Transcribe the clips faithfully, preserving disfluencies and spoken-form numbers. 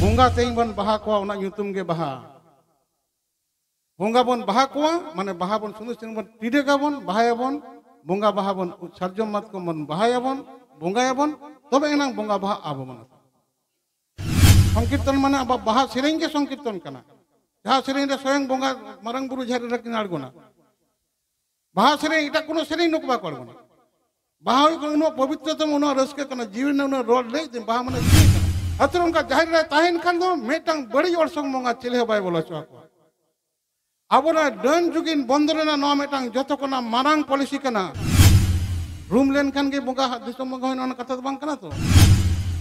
ᱵᱚᱸᱜᱟ ᱛᱮᱦᱮᱧ ᱵᱚᱱ ᱵᱟᱦᱟ ᱠᱚᱣᱟ, ᱚᱱᱟ ᱧᱩᱛᱩᱢ ᱜᱮ ᱵᱟᱦᱟ᱾ ᱵᱚᱸᱜᱟ ᱵᱚᱱ ᱵᱟᱦᱟ ᱠᱚᱣᱟ, ᱢᱟᱱᱮ ᱵᱟᱦᱟ ᱵᱚᱱ ᱥᱩᱱᱩᱢ ᱥᱤᱸᱫᱩᱨ ᱵᱚᱱ ᱴᱤᱰᱟᱹᱜᱟᱵᱚᱱ, ᱵᱟᱦᱟᱭᱟᱵᱚᱱ, ᱵᱚᱸᱜᱟ ᱵᱟᱦᱟ ᱵᱚᱱ, ᱥᱟᱨᱡᱚᱢ ᱢᱟᱛᱠᱚᱢ ᱵᱚᱱ ᱵᱟᱦᱟᱭᱟᱵᱚᱱ, ᱵᱚᱸᱜᱟᱭᱟᱵᱚᱱ, ᱛᱚᱵᱮ ᱮᱱᱟᱝ ᱵᱚᱸᱜᱟ ᱵᱟᱦᱟ ᱟᱵᱚ ᱵᱚᱱ᱾ ᱥᱚᱝᱠᱤᱨᱛᱚᱱ ᱢᱟᱱᱮ ᱟᱵᱚᱣᱟᱜ ᱵᱟᱦᱟ ᱥᱮᱨᱮᱧ ᱜᱮ ᱥᱚᱝᱠᱤᱨᱛᱚᱱ ᱠᱟᱱᱟ, ᱡᱟᱦᱟᱸ ᱥᱮᱨᱮᱧ ᱨᱮ ᱥᱚᱭᱚᱝ ᱵᱚᱸᱜᱟ ᱢᱟᱨᱟᱝ ᱵᱩᱨᱩ ᱡᱟᱦᱮᱨ ᱨᱮᱠᱤᱱ ᱟᱬᱜᱚᱱᱟ᱾ ᱵᱟᱦᱟ ᱥᱮᱨᱮᱧ, ᱮᱴᱟᱜ ᱠᱳᱱᱳ ᱥᱮᱨᱮᱧ ᱱᱩᱠᱩ ᱵᱟᱠᱚ ᱟᱬᱜᱚᱱᱟ᱾ ᱵᱟᱦᱟ ᱦᱩᱭᱩᱜ ᱠᱟᱱᱟ ᱩᱱᱟᱹᱜ ᱯᱚᱵᱤᱛᱨᱚᱛᱚᱢ, ᱩᱱᱟᱹᱜ ᱨᱟᱹᱥᱠᱟᱹ ᱠᱟᱱᱟ, ᱡᱤᱣᱤ ᱨᱮᱱᱟᱜ ᱩᱱᱟᱹᱜ ᱨᱚᱲ ᱞᱟᱹᱭ ᱛᱮ ᱵᱟᱦᱟ ᱢᱟᱱᱮ ᱡᱤᱣᱤ ᱠᱟᱱᱟ᱾ ᱟᱛᱳ ᱨᱮ ᱚᱱᱠᱟ ᱡᱟᱦᱮᱨ ᱨᱮ ᱛᱟᱦᱮᱱ ᱠᱷᱟᱱ ᱫᱚ ᱢᱤᱫᱴᱟᱝ ᱵᱟᱹᱲᱤᱡ ᱚᱨᱥᱚᱝ ᱵᱚᱸᱜᱟ ᱪᱤᱞᱤ ᱦᱚᱸ ᱵᱟᱭ ᱵᱚᱞᱚ ᱦᱚᱪᱚ ᱟᱠᱚᱣᱟ᱾ ᱟᱵᱚᱱᱟᱜ ᱰᱟᱹᱱ ᱡᱩᱜᱤᱱ ᱵᱚᱱᱫᱚ ᱨᱮᱱᱟᱜ ᱱᱚᱣᱟ ᱢᱤᱫᱴᱟᱝ ᱡᱚᱛᱚ ᱠᱷᱚᱱᱟᱜ ᱢᱟᱨᱟᱝ ᱯᱚᱞᱤᱥᱤ ᱠᱟᱱᱟ᱾ ᱨᱩᱢ ᱞᱮᱱᱠᱷᱟᱱ ᱜᱮ ᱵᱚᱸᱜᱟ, ᱫᱤᱥᱚᱢ ᱵᱚᱸᱜᱟ ᱦᱩᱭᱱᱟ, ᱚᱱᱟ ᱠᱟᱛᱷᱟ ᱫᱚ ᱵᱟᱝ ᱠᱟᱱᱟ ᱛᱚ᱾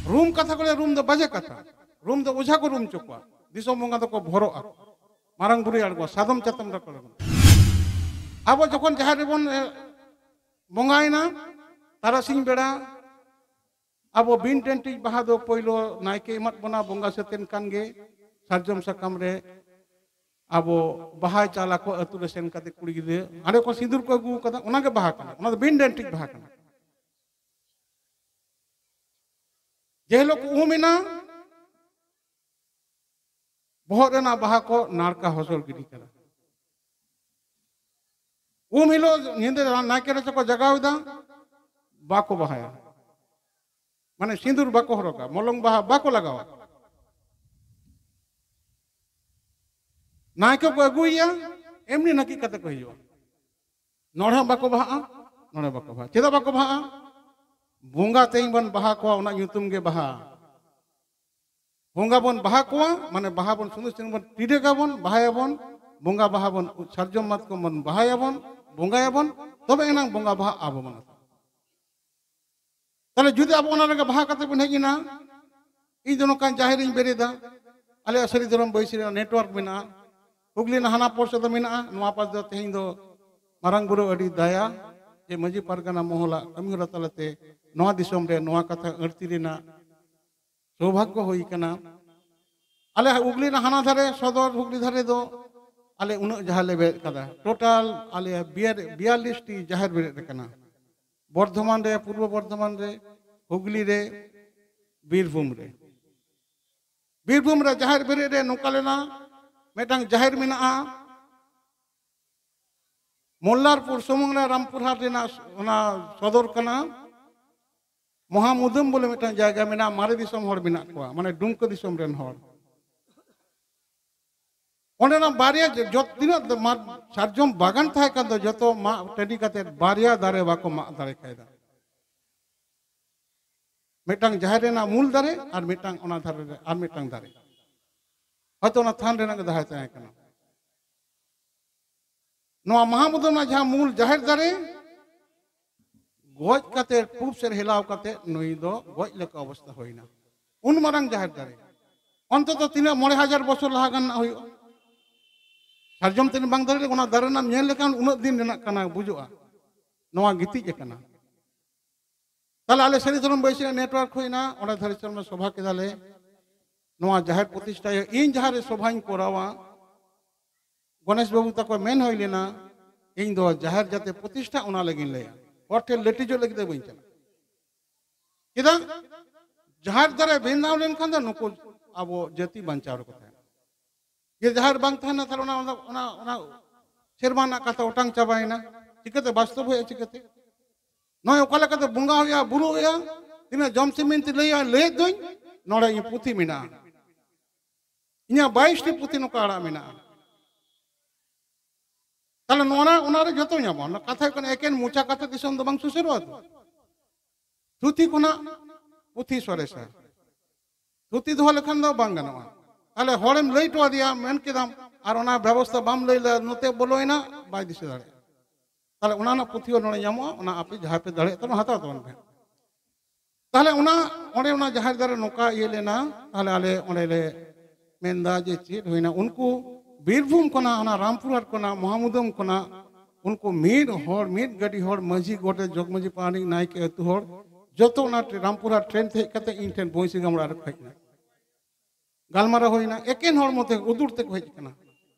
ᱨᱩᱢ ᱠᱟᱛᱷᱟ ᱠᱚ ᱞᱟᱹᱭᱟ, ᱨᱩᱢ ᱫᱚ ᱵᱟᱡᱮ ᱠᱟᱛᱷᱟ᱾ ᱨᱩᱢ ᱫᱚ ᱚᱡᱷᱟ ᱠᱚ ᱨᱩᱢ ᱦᱚᱪᱚ ᱠᱚᱣᱟ, ᱫᱤᱥᱚᱢ ᱵᱚᱸᱜᱟ ᱫᱚᱠᱚ ᱵᱷᱚᱨᱚᱜᱼᱟ᱾ ᱢᱟᱨᱟᱝ ᱵᱩᱨᱩᱭ ᱟᱬᱜᱚ, ᱥᱟᱫᱚᱢ ᱪᱟᱛᱚᱢ ᱨᱮᱠᱚ ᱟᱬᱜᱚᱱᱟ᱾ ᱟᱵᱚ ᱡᱚᱠᱷᱚᱱ ᱡᱟᱦᱮᱨ ᱨᱮᱵᱚᱱ ᱮ, ᱵᱚᱸᱜᱟᱭᱮᱱᱟ, ᱛᱟᱨᱟᱥᱤᱧ ᱵᱮᱲᱟ ᱟᱵᱚ ᱵᱤᱱ ᱰᱟᱹᱱᱴᱤᱡ ᱵᱟᱦᱟ ᱫᱚ ᱯᱳᱭᱞᱳ ᱱᱟᱭᱠᱮ ᱮᱢᱟᱫ ᱵᱚᱱᱟ, ᱵᱚᱸᱜᱟ ᱥᱟᱹᱛ ᱮᱱ ᱠᱷᱟᱱ ᱜᱮ ᱥᱟᱨᱡᱚᱢ ᱥᱟᱠᱟᱢ ᱨᱮ ᱟᱵᱚ ᱵᱟᱦᱟᱭ ᱪᱟᱞ ᱟᱠᱚ, ᱟᱹᱛᱩ ᱨᱮ ᱥᱮᱱ ᱠᱟᱛᱮ ᱠᱩᱲᱤ ᱜᱤᱫᱽᱨᱟᱹ ᱦᱟᱸᱰᱮ ᱠᱚ ᱥᱤᱸᱫᱩᱨ ᱠᱚ ᱟᱹᱜᱩ ᱠᱟᱫᱟ, ᱚᱱᱟ ᱜᱮ ᱵᱟᱦᱟ ᱠᱟᱱᱟ, ᱚᱱᱟ ᱫᱚ ᱵᱤᱱ ᱰᱟᱹᱱᱴᱤᱡ ᱵᱟᱦᱟ ᱠᱟᱱᱟ᱾ ᱡᱮ ᱦᱤᱞᱳᱜ ᱠᱚ ᱩᱢ ᱮᱱᱟ, ᱵᱚᱦᱚᱜ ᱨᱮᱱᱟᱜ ᱵᱟᱦᱟ ᱠᱚ ᱱᱟᱲᱠᱟ ᱦᱚᱥᱚᱨ ᱜᱤᱰᱤ ᱠᱟᱫᱟ᱾ ᱩᱢ ᱦᱤᱞᱳᱜ ᱧᱤᱫᱟᱹ ᱱᱟᱭᱠᱮ ᱨᱟᱪᱟ ᱠᱚ ᱡᱟᱜᱟᱣ ᱮᱫᱟ, ᱵᱟᱠᱚ ᱵᱟᱦᱟᱭᱟ, ᱢᱟᱱᱮ ᱥᱤᱸᱫᱩᱨ ᱵᱟᱠᱚ ᱦᱚᱨᱚᱜᱟ, ᱢᱚᱞᱚᱝ ᱵᱟᱦᱟ ᱵᱟᱠᱚ ᱞᱟᱜᱟᱣᱟ᱾ ᱱᱟᱭᱠᱮ ᱠᱚ ᱟᱹᱜᱩᱭᱮᱭᱟ, ᱮᱢᱱᱤ ᱱᱟᱹᱠᱤᱡ ᱠᱟᱛᱮ ᱠᱚ ᱦᱤᱡᱩᱜᱼᱟ᱾ ᱱᱚᱰᱮ ᱦᱚᱸ ᱵᱟᱠᱚ ᱵᱟᱦᱟᱜᱼᱟ, ᱱᱚᱰᱮ ᱵᱟᱠᱚ ᱵᱟᱦᱟᱜᱼᱟ᱾ ᱪᱮᱫᱟᱜ ᱵᱟᱠᱚ ᱵᱟᱦᱟᱜᱼᱟ? ᱵᱚᱸᱜᱟ ᱛᱮᱦᱮᱧ ᱵᱚᱱ ᱵᱟᱦᱟ ᱠᱚᱣᱟ, ᱚᱱᱟ ᱧᱩᱛᱩᱢ ᱜᱮ ᱵᱟᱦᱟ᱾ ᱵᱚᱸᱜᱟ ᱵᱚᱱ ᱵᱟᱦᱟ ᱠᱚᱣᱟ, ᱢᱟᱱᱮ ᱵᱟᱦᱟ ᱵᱚᱱ ᱥᱩᱱᱩᱢ ᱥᱤᱸᱫᱩᱨ ᱵᱚᱱ ᱴᱤᱰᱟᱹᱜᱟᱵᱚᱱ, ᱵᱟᱦᱟᱭᱟᱵᱚᱱ, ᱵᱚᱸᱜᱟ ᱵᱟᱦᱟ ᱵᱚᱱ, ᱥᱟᱨᱡᱚᱢ ᱢᱟᱛᱠᱚᱢ ᱵᱚᱱ ᱵᱟᱦᱟᱭᱟᱵᱚᱱ, ᱵᱚᱸᱜᱟᱭᱟᱵᱚᱱ, ᱛᱚᱵᱮ ᱮᱱᱟᱝ ᱵᱚᱸᱜᱟ ᱵᱟᱦᱟ ᱟᱵᱚ ᱵᱚᱱ᱾ ᱛᱟᱦᱞᱮ ᱡᱩᱫᱤ ᱟᱵᱚ ᱚᱱᱟ ᱨᱮᱜᱮ ᱵᱟᱦᱟ ᱠᱟᱛᱮ ᱵᱚᱱ ᱦᱮᱡ ᱮᱱᱟ, ᱤᱧ ᱫᱚ ᱱᱚᱝᱠᱟᱱ ᱡᱟᱦᱮᱨ ᱤᱧ ᱵᱮᱨᱮᱫᱟ, ᱟᱞᱮᱭᱟᱜ ᱥᱟᱹᱨᱤ ᱫᱷᱚᱨᱚᱢ ᱵᱟᱹᱭᱥᱤ ᱨᱮᱱᱟᱜ ᱱᱮᱴᱣᱟᱨᱠ ᱢᱮᱱᱟᱜᱼᱟ, ᱦᱩᱜᱽᱞᱤ ᱨᱮᱱᱟᱜ ᱦᱟᱱᱟ ᱯᱟᱥᱮ ᱫᱚ ᱢᱮᱱᱟᱜᱼᱟ, ᱱᱚᱣᱟ ᱯᱟᱥ ᱫᱚ ᱛᱮᱦᱮᱧ ᱫᱚ ᱢᱟᱨᱟᱝ ᱵᱩᱨᱩ ᱟᱹᱰᱤ ᱫᱟᱭᱟ ᱡᱮ ᱢᱟᱹᱡᱷᱤ ᱯᱟᱨᱜᱟᱱᱟ ᱢᱚᱦᱚᱞᱟᱜ ᱠᱟᱹᱢᱤ ᱦᱚᱨᱟ ᱛᱟᱞᱟᱛᱮ ᱱᱚᱣᱟ ᱫᱤᱥᱚᱢ ᱨᱮ ᱱᱚᱣᱟ ᱠᱟᱛᱷᱟ ᱟᱹᱲᱛᱤ ᱨᱮᱱᱟᱜ ᱥᱳᱵᱷᱟᱜᱽᱜᱚ ᱦᱩᱭ ᱠᱟᱱᱟ᱾ ᱟᱞᱮ ᱦᱩᱜᱽᱞᱤ ᱨᱮᱱᱟᱜ ᱦᱟᱱᱟ ᱫᱷᱟᱨᱮ, ᱥᱚᱫᱚᱨ ᱦᱩᱜᱽᱞᱤ ᱫᱷᱟᱨᱮ ᱫᱚ ᱟᱞᱮ ᱩᱱᱟᱹᱜ ᱡᱟᱦᱟᱸ ᱞᱮ ᱵᱮᱨᱮᱫ ᱠᱟᱫᱟ, ᱴᱳᱴᱟᱞ ᱟᱞᱮ ᱵᱤᱭᱟᱨ-, ᱵᱤᱭᱟᱞᱞᱤᱥ ᱴᱤ ᱡᱟᱦᱮᱨ ᱵᱮᱨᱮᱫ ᱟᱠᱟᱱᱟ᱾ ᱵᱚᱨᱫᱷᱚᱢᱟᱱ ᱨᱮ, ᱯᱩᱨᱵᱚ ᱵᱚᱨᱫᱷᱚᱢᱟᱱ ᱨᱮ, ᱦᱩᱜᱽᱞᱤ ᱨᱮ, ᱵᱤᱨᱵᱷᱩᱢ ᱨᱮ᱾ ᱵᱤᱨᱵᱷᱩᱢ ᱨᱮ ᱡᱟᱦᱮᱨ ᱵᱮᱨᱮᱫ ᱨᱮ ᱱᱚᱝᱠᱟ ᱞᱮᱱᱟ, ᱢᱤᱫᱴᱟᱝ ᱡᱟᱦᱮᱨ ᱢᱮᱱᱟᱜᱼᱟ, ᱢᱚᱞᱞᱟᱨᱯᱩᱨ ᱥᱩᱢᱩᱝ ᱨᱮ ᱨᱟᱢᱯᱩᱨᱦᱟᱴ ᱨᱮᱱᱟᱜ ᱚᱱᱟ ᱥᱚᱫᱚᱨ ᱠᱟᱱᱟ᱾ ᱢᱚᱦᱟᱢᱩᱫᱟᱹᱢ ᱵᱚᱞᱮ ᱢᱤᱫᱴᱟᱝ ᱡᱟᱭᱜᱟ ᱢᱮᱱᱟᱜᱼᱟ, ᱢᱟᱨᱮ ᱫᱤᱥᱚᱢ ᱦᱚᱲ ᱢᱮᱱᱟᱜ ᱠᱚᱣᱟ, ᱢᱟᱱᱮ ᱰᱩᱢᱠᱟᱹ ᱫᱤᱥᱚᱢ ᱨᱮᱱ ᱦᱚᱲ᱾ ᱚᱸᱰᱮᱱᱟᱜ ᱵᱟᱨᱭᱟ ᱡᱚ-, ᱡᱚᱛ ᱛᱤᱱᱟᱹᱜ ᱫᱚ ᱢᱟ-, ᱥᱟᱨᱡᱚᱢ ᱵᱟᱜᱟᱱ ᱛᱟᱦᱮᱸ ᱠᱟᱱ ᱫᱚ, ᱡᱚᱛᱚ ᱢᱟᱜ ᱴᱟᱺᱰᱤ ᱠᱟᱛᱮ ᱵᱟᱨᱭᱟ ᱫᱟᱨᱮ ᱵᱟᱠᱚ ᱢᱟᱜ ᱫᱟᱲᱮ ᱠᱟᱭᱫᱟ᱾ ᱢᱤᱫᱴᱟᱝ ᱡᱟᱦᱮᱨ ᱨᱮᱱᱟᱜ ᱢᱩᱞ ᱫᱟᱨᱮ ᱟᱨ ᱢᱤᱫᱴᱟᱝ ᱚᱱᱟ ᱫᱷᱟᱨᱮ ᱨᱮ ᱟᱨ ᱢᱤᱫᱴᱟᱝ ᱫᱟᱨᱮ, ᱦᱚᱭᱛᱚ ᱚᱱᱟ ᱛᱷᱟᱱ ᱨᱮᱱᱟᱜ ᱜᱮ ᱫᱟᱦᱟᱭ ᱛᱟᱦᱮᱸ ᱠᱟᱱᱟ᱾ ᱱᱚᱣᱟ ᱢᱟᱦᱟᱢᱩᱫᱟᱹᱢ ᱨᱮᱱᱟᱜ ᱡᱟᱦᱟᱸ ᱢᱩᱞ ᱡᱟᱦᱮᱨ ᱫᱟᱨᱮ, ᱜᱚᱡ ᱠᱟᱛᱮ ᱯᱩᱵ ᱥᱮᱫ ᱦᱮᱞᱟᱣ ᱠᱟᱛᱮ ᱱᱩᱭ ᱫᱚ ᱜᱚᱡ ᱞᱮᱠᱟ ᱚᱵᱚᱥᱛᱟ ᱦᱩᱭᱱᱟ᱾ ᱩᱱ ᱢᱟᱨᱟᱝ ᱡᱟᱦᱮᱨ ᱫᱟᱨᱮ, ᱚᱱᱛᱚᱛᱚ ᱛᱤᱱᱟᱹᱜ ᱢᱚᱬᱮ ᱦᱟᱡᱟᱨ ᱵᱚᱪᱷᱚᱨ ᱞᱟᱦᱟ ᱜᱟᱱ ᱨᱮᱱᱟᱜ ᱦᱩᱭᱩᱜᱼᱟ᱾ ᱥᱟᱨᱡᱚᱢ ᱛᱤᱱᱟᱹᱜ ᱵᱟᱝ ᱫᱟᱨᱮ, ᱚᱱᱟ ᱫᱟᱨᱮ ᱨᱮᱱᱟᱜ ᱧᱮᱞ ᱞᱮᱠᱷᱟᱱ ᱩᱱᱟᱹᱜ ᱫᱤᱱ ᱨᱮᱱᱟᱜ ᱠᱟᱱᱟ, ᱵᱩᱡᱩᱜᱼᱟ᱾ ᱱᱚᱣᱟ ᱜᱤᱛᱤᱡ ᱟᱠᱟᱱᱟ᱾ ᱛᱟᱦᱞᱮ ᱟᱞᱮ ᱥᱟᱹᱨᱤ ᱫᱷᱚᱨᱚᱢ ᱵᱟᱹᱭᱥᱤ ᱨᱮ network ᱦᱩᱭᱱᱟ, ᱚᱸᱰᱮ ᱫᱷᱟᱹᱨᱤᱡ ᱥᱮᱨᱢᱟ ᱥᱚᱵᱷᱟ ᱠᱮᱫᱟᱞᱮ᱾ ᱱᱚᱣᱟ ᱡᱟᱦᱮᱨ ᱯᱨᱚᱛᱤᱥᱴᱷᱟ ᱦᱩᱭᱩᱜ, ᱤᱧ ᱡᱟᱦᱟᱸ ᱨᱮ ᱥᱚᱵᱷᱟᱧ ᱠᱚᱨᱟᱣᱟ, ᱜᱚᱱᱮᱥ ᱵᱟᱹᱵᱩ ᱛᱟᱠᱚ ᱢᱮᱱ ᱦᱩᱭ ᱞᱮᱱᱟ, ᱤᱧ ᱫᱚ ᱡᱟᱦᱮᱨ ᱡᱟᱛᱮ ᱯᱨᱚᱛᱤᱥᱴᱷᱟ, ᱚᱱᱟ ᱞᱟᱹᱜᱤᱫ ᱞᱟᱹᱭᱟ, ᱦᱚᱲ ᱴᱷᱮᱱ ᱞᱟᱹᱴᱤᱡᱚᱜ ᱞᱟᱹᱜᱤᱫ ᱫᱚ ᱵᱟᱹᱧ ᱪᱟᱞᱟᱜᱼᱟ᱾ ᱪᱮᱫᱟᱜ? ᱡᱟᱦᱮᱨ ᱫᱟᱨᱮ ᱵᱮᱱᱟᱣ ᱞᱮᱱᱠᱷᱟᱱ ᱫᱚ ᱱᱩᱠᱩ ᱟᱵᱚ ᱡᱟᱹᱛᱤ ᱵᱟᱧᱪᱟᱣ ᱨᱮᱠᱚ ᱛᱟᱦᱮᱱᱟ᱾ ᱡᱮ ᱡᱟᱦᱮᱨ ᱵᱟᱝ ᱛᱟᱦᱮᱱᱟ, ᱛᱟᱦᱞᱮ ᱚᱱᱟ, ᱚᱱᱟ, ᱚᱱᱟ, ᱚᱱᱟ ᱥᱮᱨᱢᱟ ᱨᱮᱱᱟᱜ ᱠᱟᱛᱷᱟ ᱚᱴᱟᱝ ᱪᱟᱵᱟᱭᱮᱱᱟ᱾ ᱪᱤᱠᱟᱹᱛᱮ ᱵᱟᱥᱛᱚᱵ ᱦᱩᱭᱩᱜᱼᱟ? ᱪᱤᱠᱟᱹᱛᱮ? ᱱᱚᱜᱼᱚᱭ ᱚᱠᱟ ᱞᱮᱠᱟᱛᱮ ᱵᱚᱸᱜᱟ ᱦᱩᱭᱩᱜᱼᱟ, ᱵᱩᱨᱩ ᱦᱩᱭᱩᱜᱼᱟ, ᱛᱤᱱᱟᱹᱜ ᱡᱚᱢ ᱥᱤᱢ ᱢᱮᱱᱛᱮ ᱞᱟᱹᱭᱟ, ᱞᱟᱹᱭᱮᱫ ᱫᱚᱧ, ᱱᱚᱰᱮ ᱤᱧ ᱯᱩᱛᱷᱤ ᱢᱮᱱᱟᱜᱼᱟ, ᱤᱧᱟᱹᱜ ᱵᱟᱭᱤᱥ ᱴᱤ ᱯᱩᱛᱷᱤ ᱱᱚᱝᱠᱟ ᱟᱲᱟᱜ ᱢᱮᱱᱟᱜᱼᱟ᱾ ᱛᱟᱦᱞᱮ ᱱᱚᱣᱟ, ᱚᱱᱟᱨᱮ ᱡᱚᱛᱚ ᱧᱟᱢᱚᱜᱼᱟ᱾ ᱚᱱᱟ ᱠᱟᱛᱷᱟ ᱦᱩᱭᱩᱜ ᱠᱟᱱᱟ, ᱮᱠᱮᱱ ᱢᱚᱪᱟ ᱠᱟᱛᱷᱟ ᱫᱤᱥᱚᱢ ᱫᱚ ᱵᱟᱝ ᱥᱩᱥᱟᱹᱨᱚᱜᱼᱟ ᱛᱚ᱾ ᱛᱷᱩᱛᱤ ᱠᱷᱚᱱᱟᱜ ᱯᱩᱛᱷᱤ ᱥᱚᱨᱮᱥᱟ᱾ ᱛᱷᱩᱛᱤ ᱫᱚᱦᱚ ᱞᱮᱠᱷᱟᱱ ᱫᱚ ᱵᱟᱝ ᱜᱟᱱᱚᱜᱼᱟ᱾ ᱛᱟᱦᱞᱮ ᱦᱚᱲᱮᱢ ᱞᱟᱹᱭ ᱦᱚᱴᱚ ᱟᱫᱮᱭᱟ, ᱢᱮᱱ ᱠᱮᱫᱟᱢ, ᱟᱨ ᱚᱱᱟ ᱵᱮᱵᱚᱥᱛᱷᱟ ᱵᱟᱢ ᱞᱟᱹᱭ ᱞᱮᱫᱟ, ᱱᱚᱛᱮ ᱵᱚᱞᱚᱭᱮᱱᱟ, ᱵᱟᱭ ᱫᱤᱥᱟᱹ ᱫᱟᱲᱮᱭᱟᱜᱼᱟ᱾ ᱛᱟᱦᱞᱮ ᱚᱱᱟ ᱨᱮᱱᱟᱜ ᱯᱩᱛᱷᱤ ᱦᱚᱸ ᱱᱚᱰᱮ ᱧᱟᱢᱚᱜᱼᱟ, ᱚᱱᱟ ᱟᱯᱮ ᱡᱟᱦᱟᱸᱭ ᱯᱮ ᱫᱟᱲᱮᱭᱟᱜ ᱛᱟᱵᱚᱱᱟ, ᱦᱟᱛᱟᱣ ᱛᱟᱵᱚᱱ ᱯᱮ᱾ ᱛᱟᱦᱞᱮ ᱚᱱᱟ, ᱚᱸᱰᱮ ᱚᱱᱟ ᱡᱟᱦᱮᱨ ᱫᱟᱨᱮ ᱱᱚᱝᱠᱟ ᱤᱭᱟᱹ ᱞᱮᱱᱟ, ᱛᱟᱦᱞᱮ ᱟᱞᱮ ᱚᱸᱰᱮ ᱞᱮ ᱢᱮᱱᱫᱟ ᱡᱮ ᱪᱮᱫ ᱦᱩᱭᱱᱟ? ᱩᱱᱠᱩ ᱵᱤᱨᱵᱷᱩᱢ ᱠᱷᱚᱱᱟᱜ, ᱚᱱᱟ ᱨᱟᱢᱯᱩᱨᱦᱟᱴ ᱠᱷᱚᱱᱟᱜ, ᱢᱚᱦᱟᱢᱩᱫᱟᱹᱢ ᱠᱷᱚᱱᱟᱜ, ᱩᱱᱠᱩ ᱢᱤᱫ ᱦᱚᱲ, ᱢᱤᱫ ᱜᱟᱹᱰᱤ ᱦᱚᱲ, ᱢᱟᱹᱡᱷᱤ, ᱜᱚᱰᱮᱛ, ᱡᱚᱜᱽ ᱢᱟᱹᱡᱷᱤ, ᱯᱟᱨᱟᱱᱤᱠ, ᱱᱟᱭᱠᱮ, ᱟᱹᱛᱩ ᱦᱚᱲ, ᱡᱚᱛᱚ ᱚᱱᱟ ᱴᱨᱮ-, ᱨᱟᱢᱯᱩᱨᱦᱟᱴ ᱴᱨᱮᱱ ᱛᱮ ᱦᱮᱡ ᱠᱟᱛᱮ ᱤᱧ ᱴᱷᱮᱱ ᱵᱚᱸᱥᱤ ᱜᱟᱢᱲᱟ ᱨᱮᱠᱚ ᱦᱮᱡ ᱮᱱᱟ᱾ ᱜᱟᱞᱢᱟᱨᱟᱣ ᱦᱩᱭᱱᱟ, ᱮᱠᱮᱱ ᱦᱚᱲᱢᱚ ᱛᱮ, ᱩᱫᱩᱲ ᱛᱮᱠᱚ ᱦᱮᱡ ᱟᱠᱟᱱᱟ᱾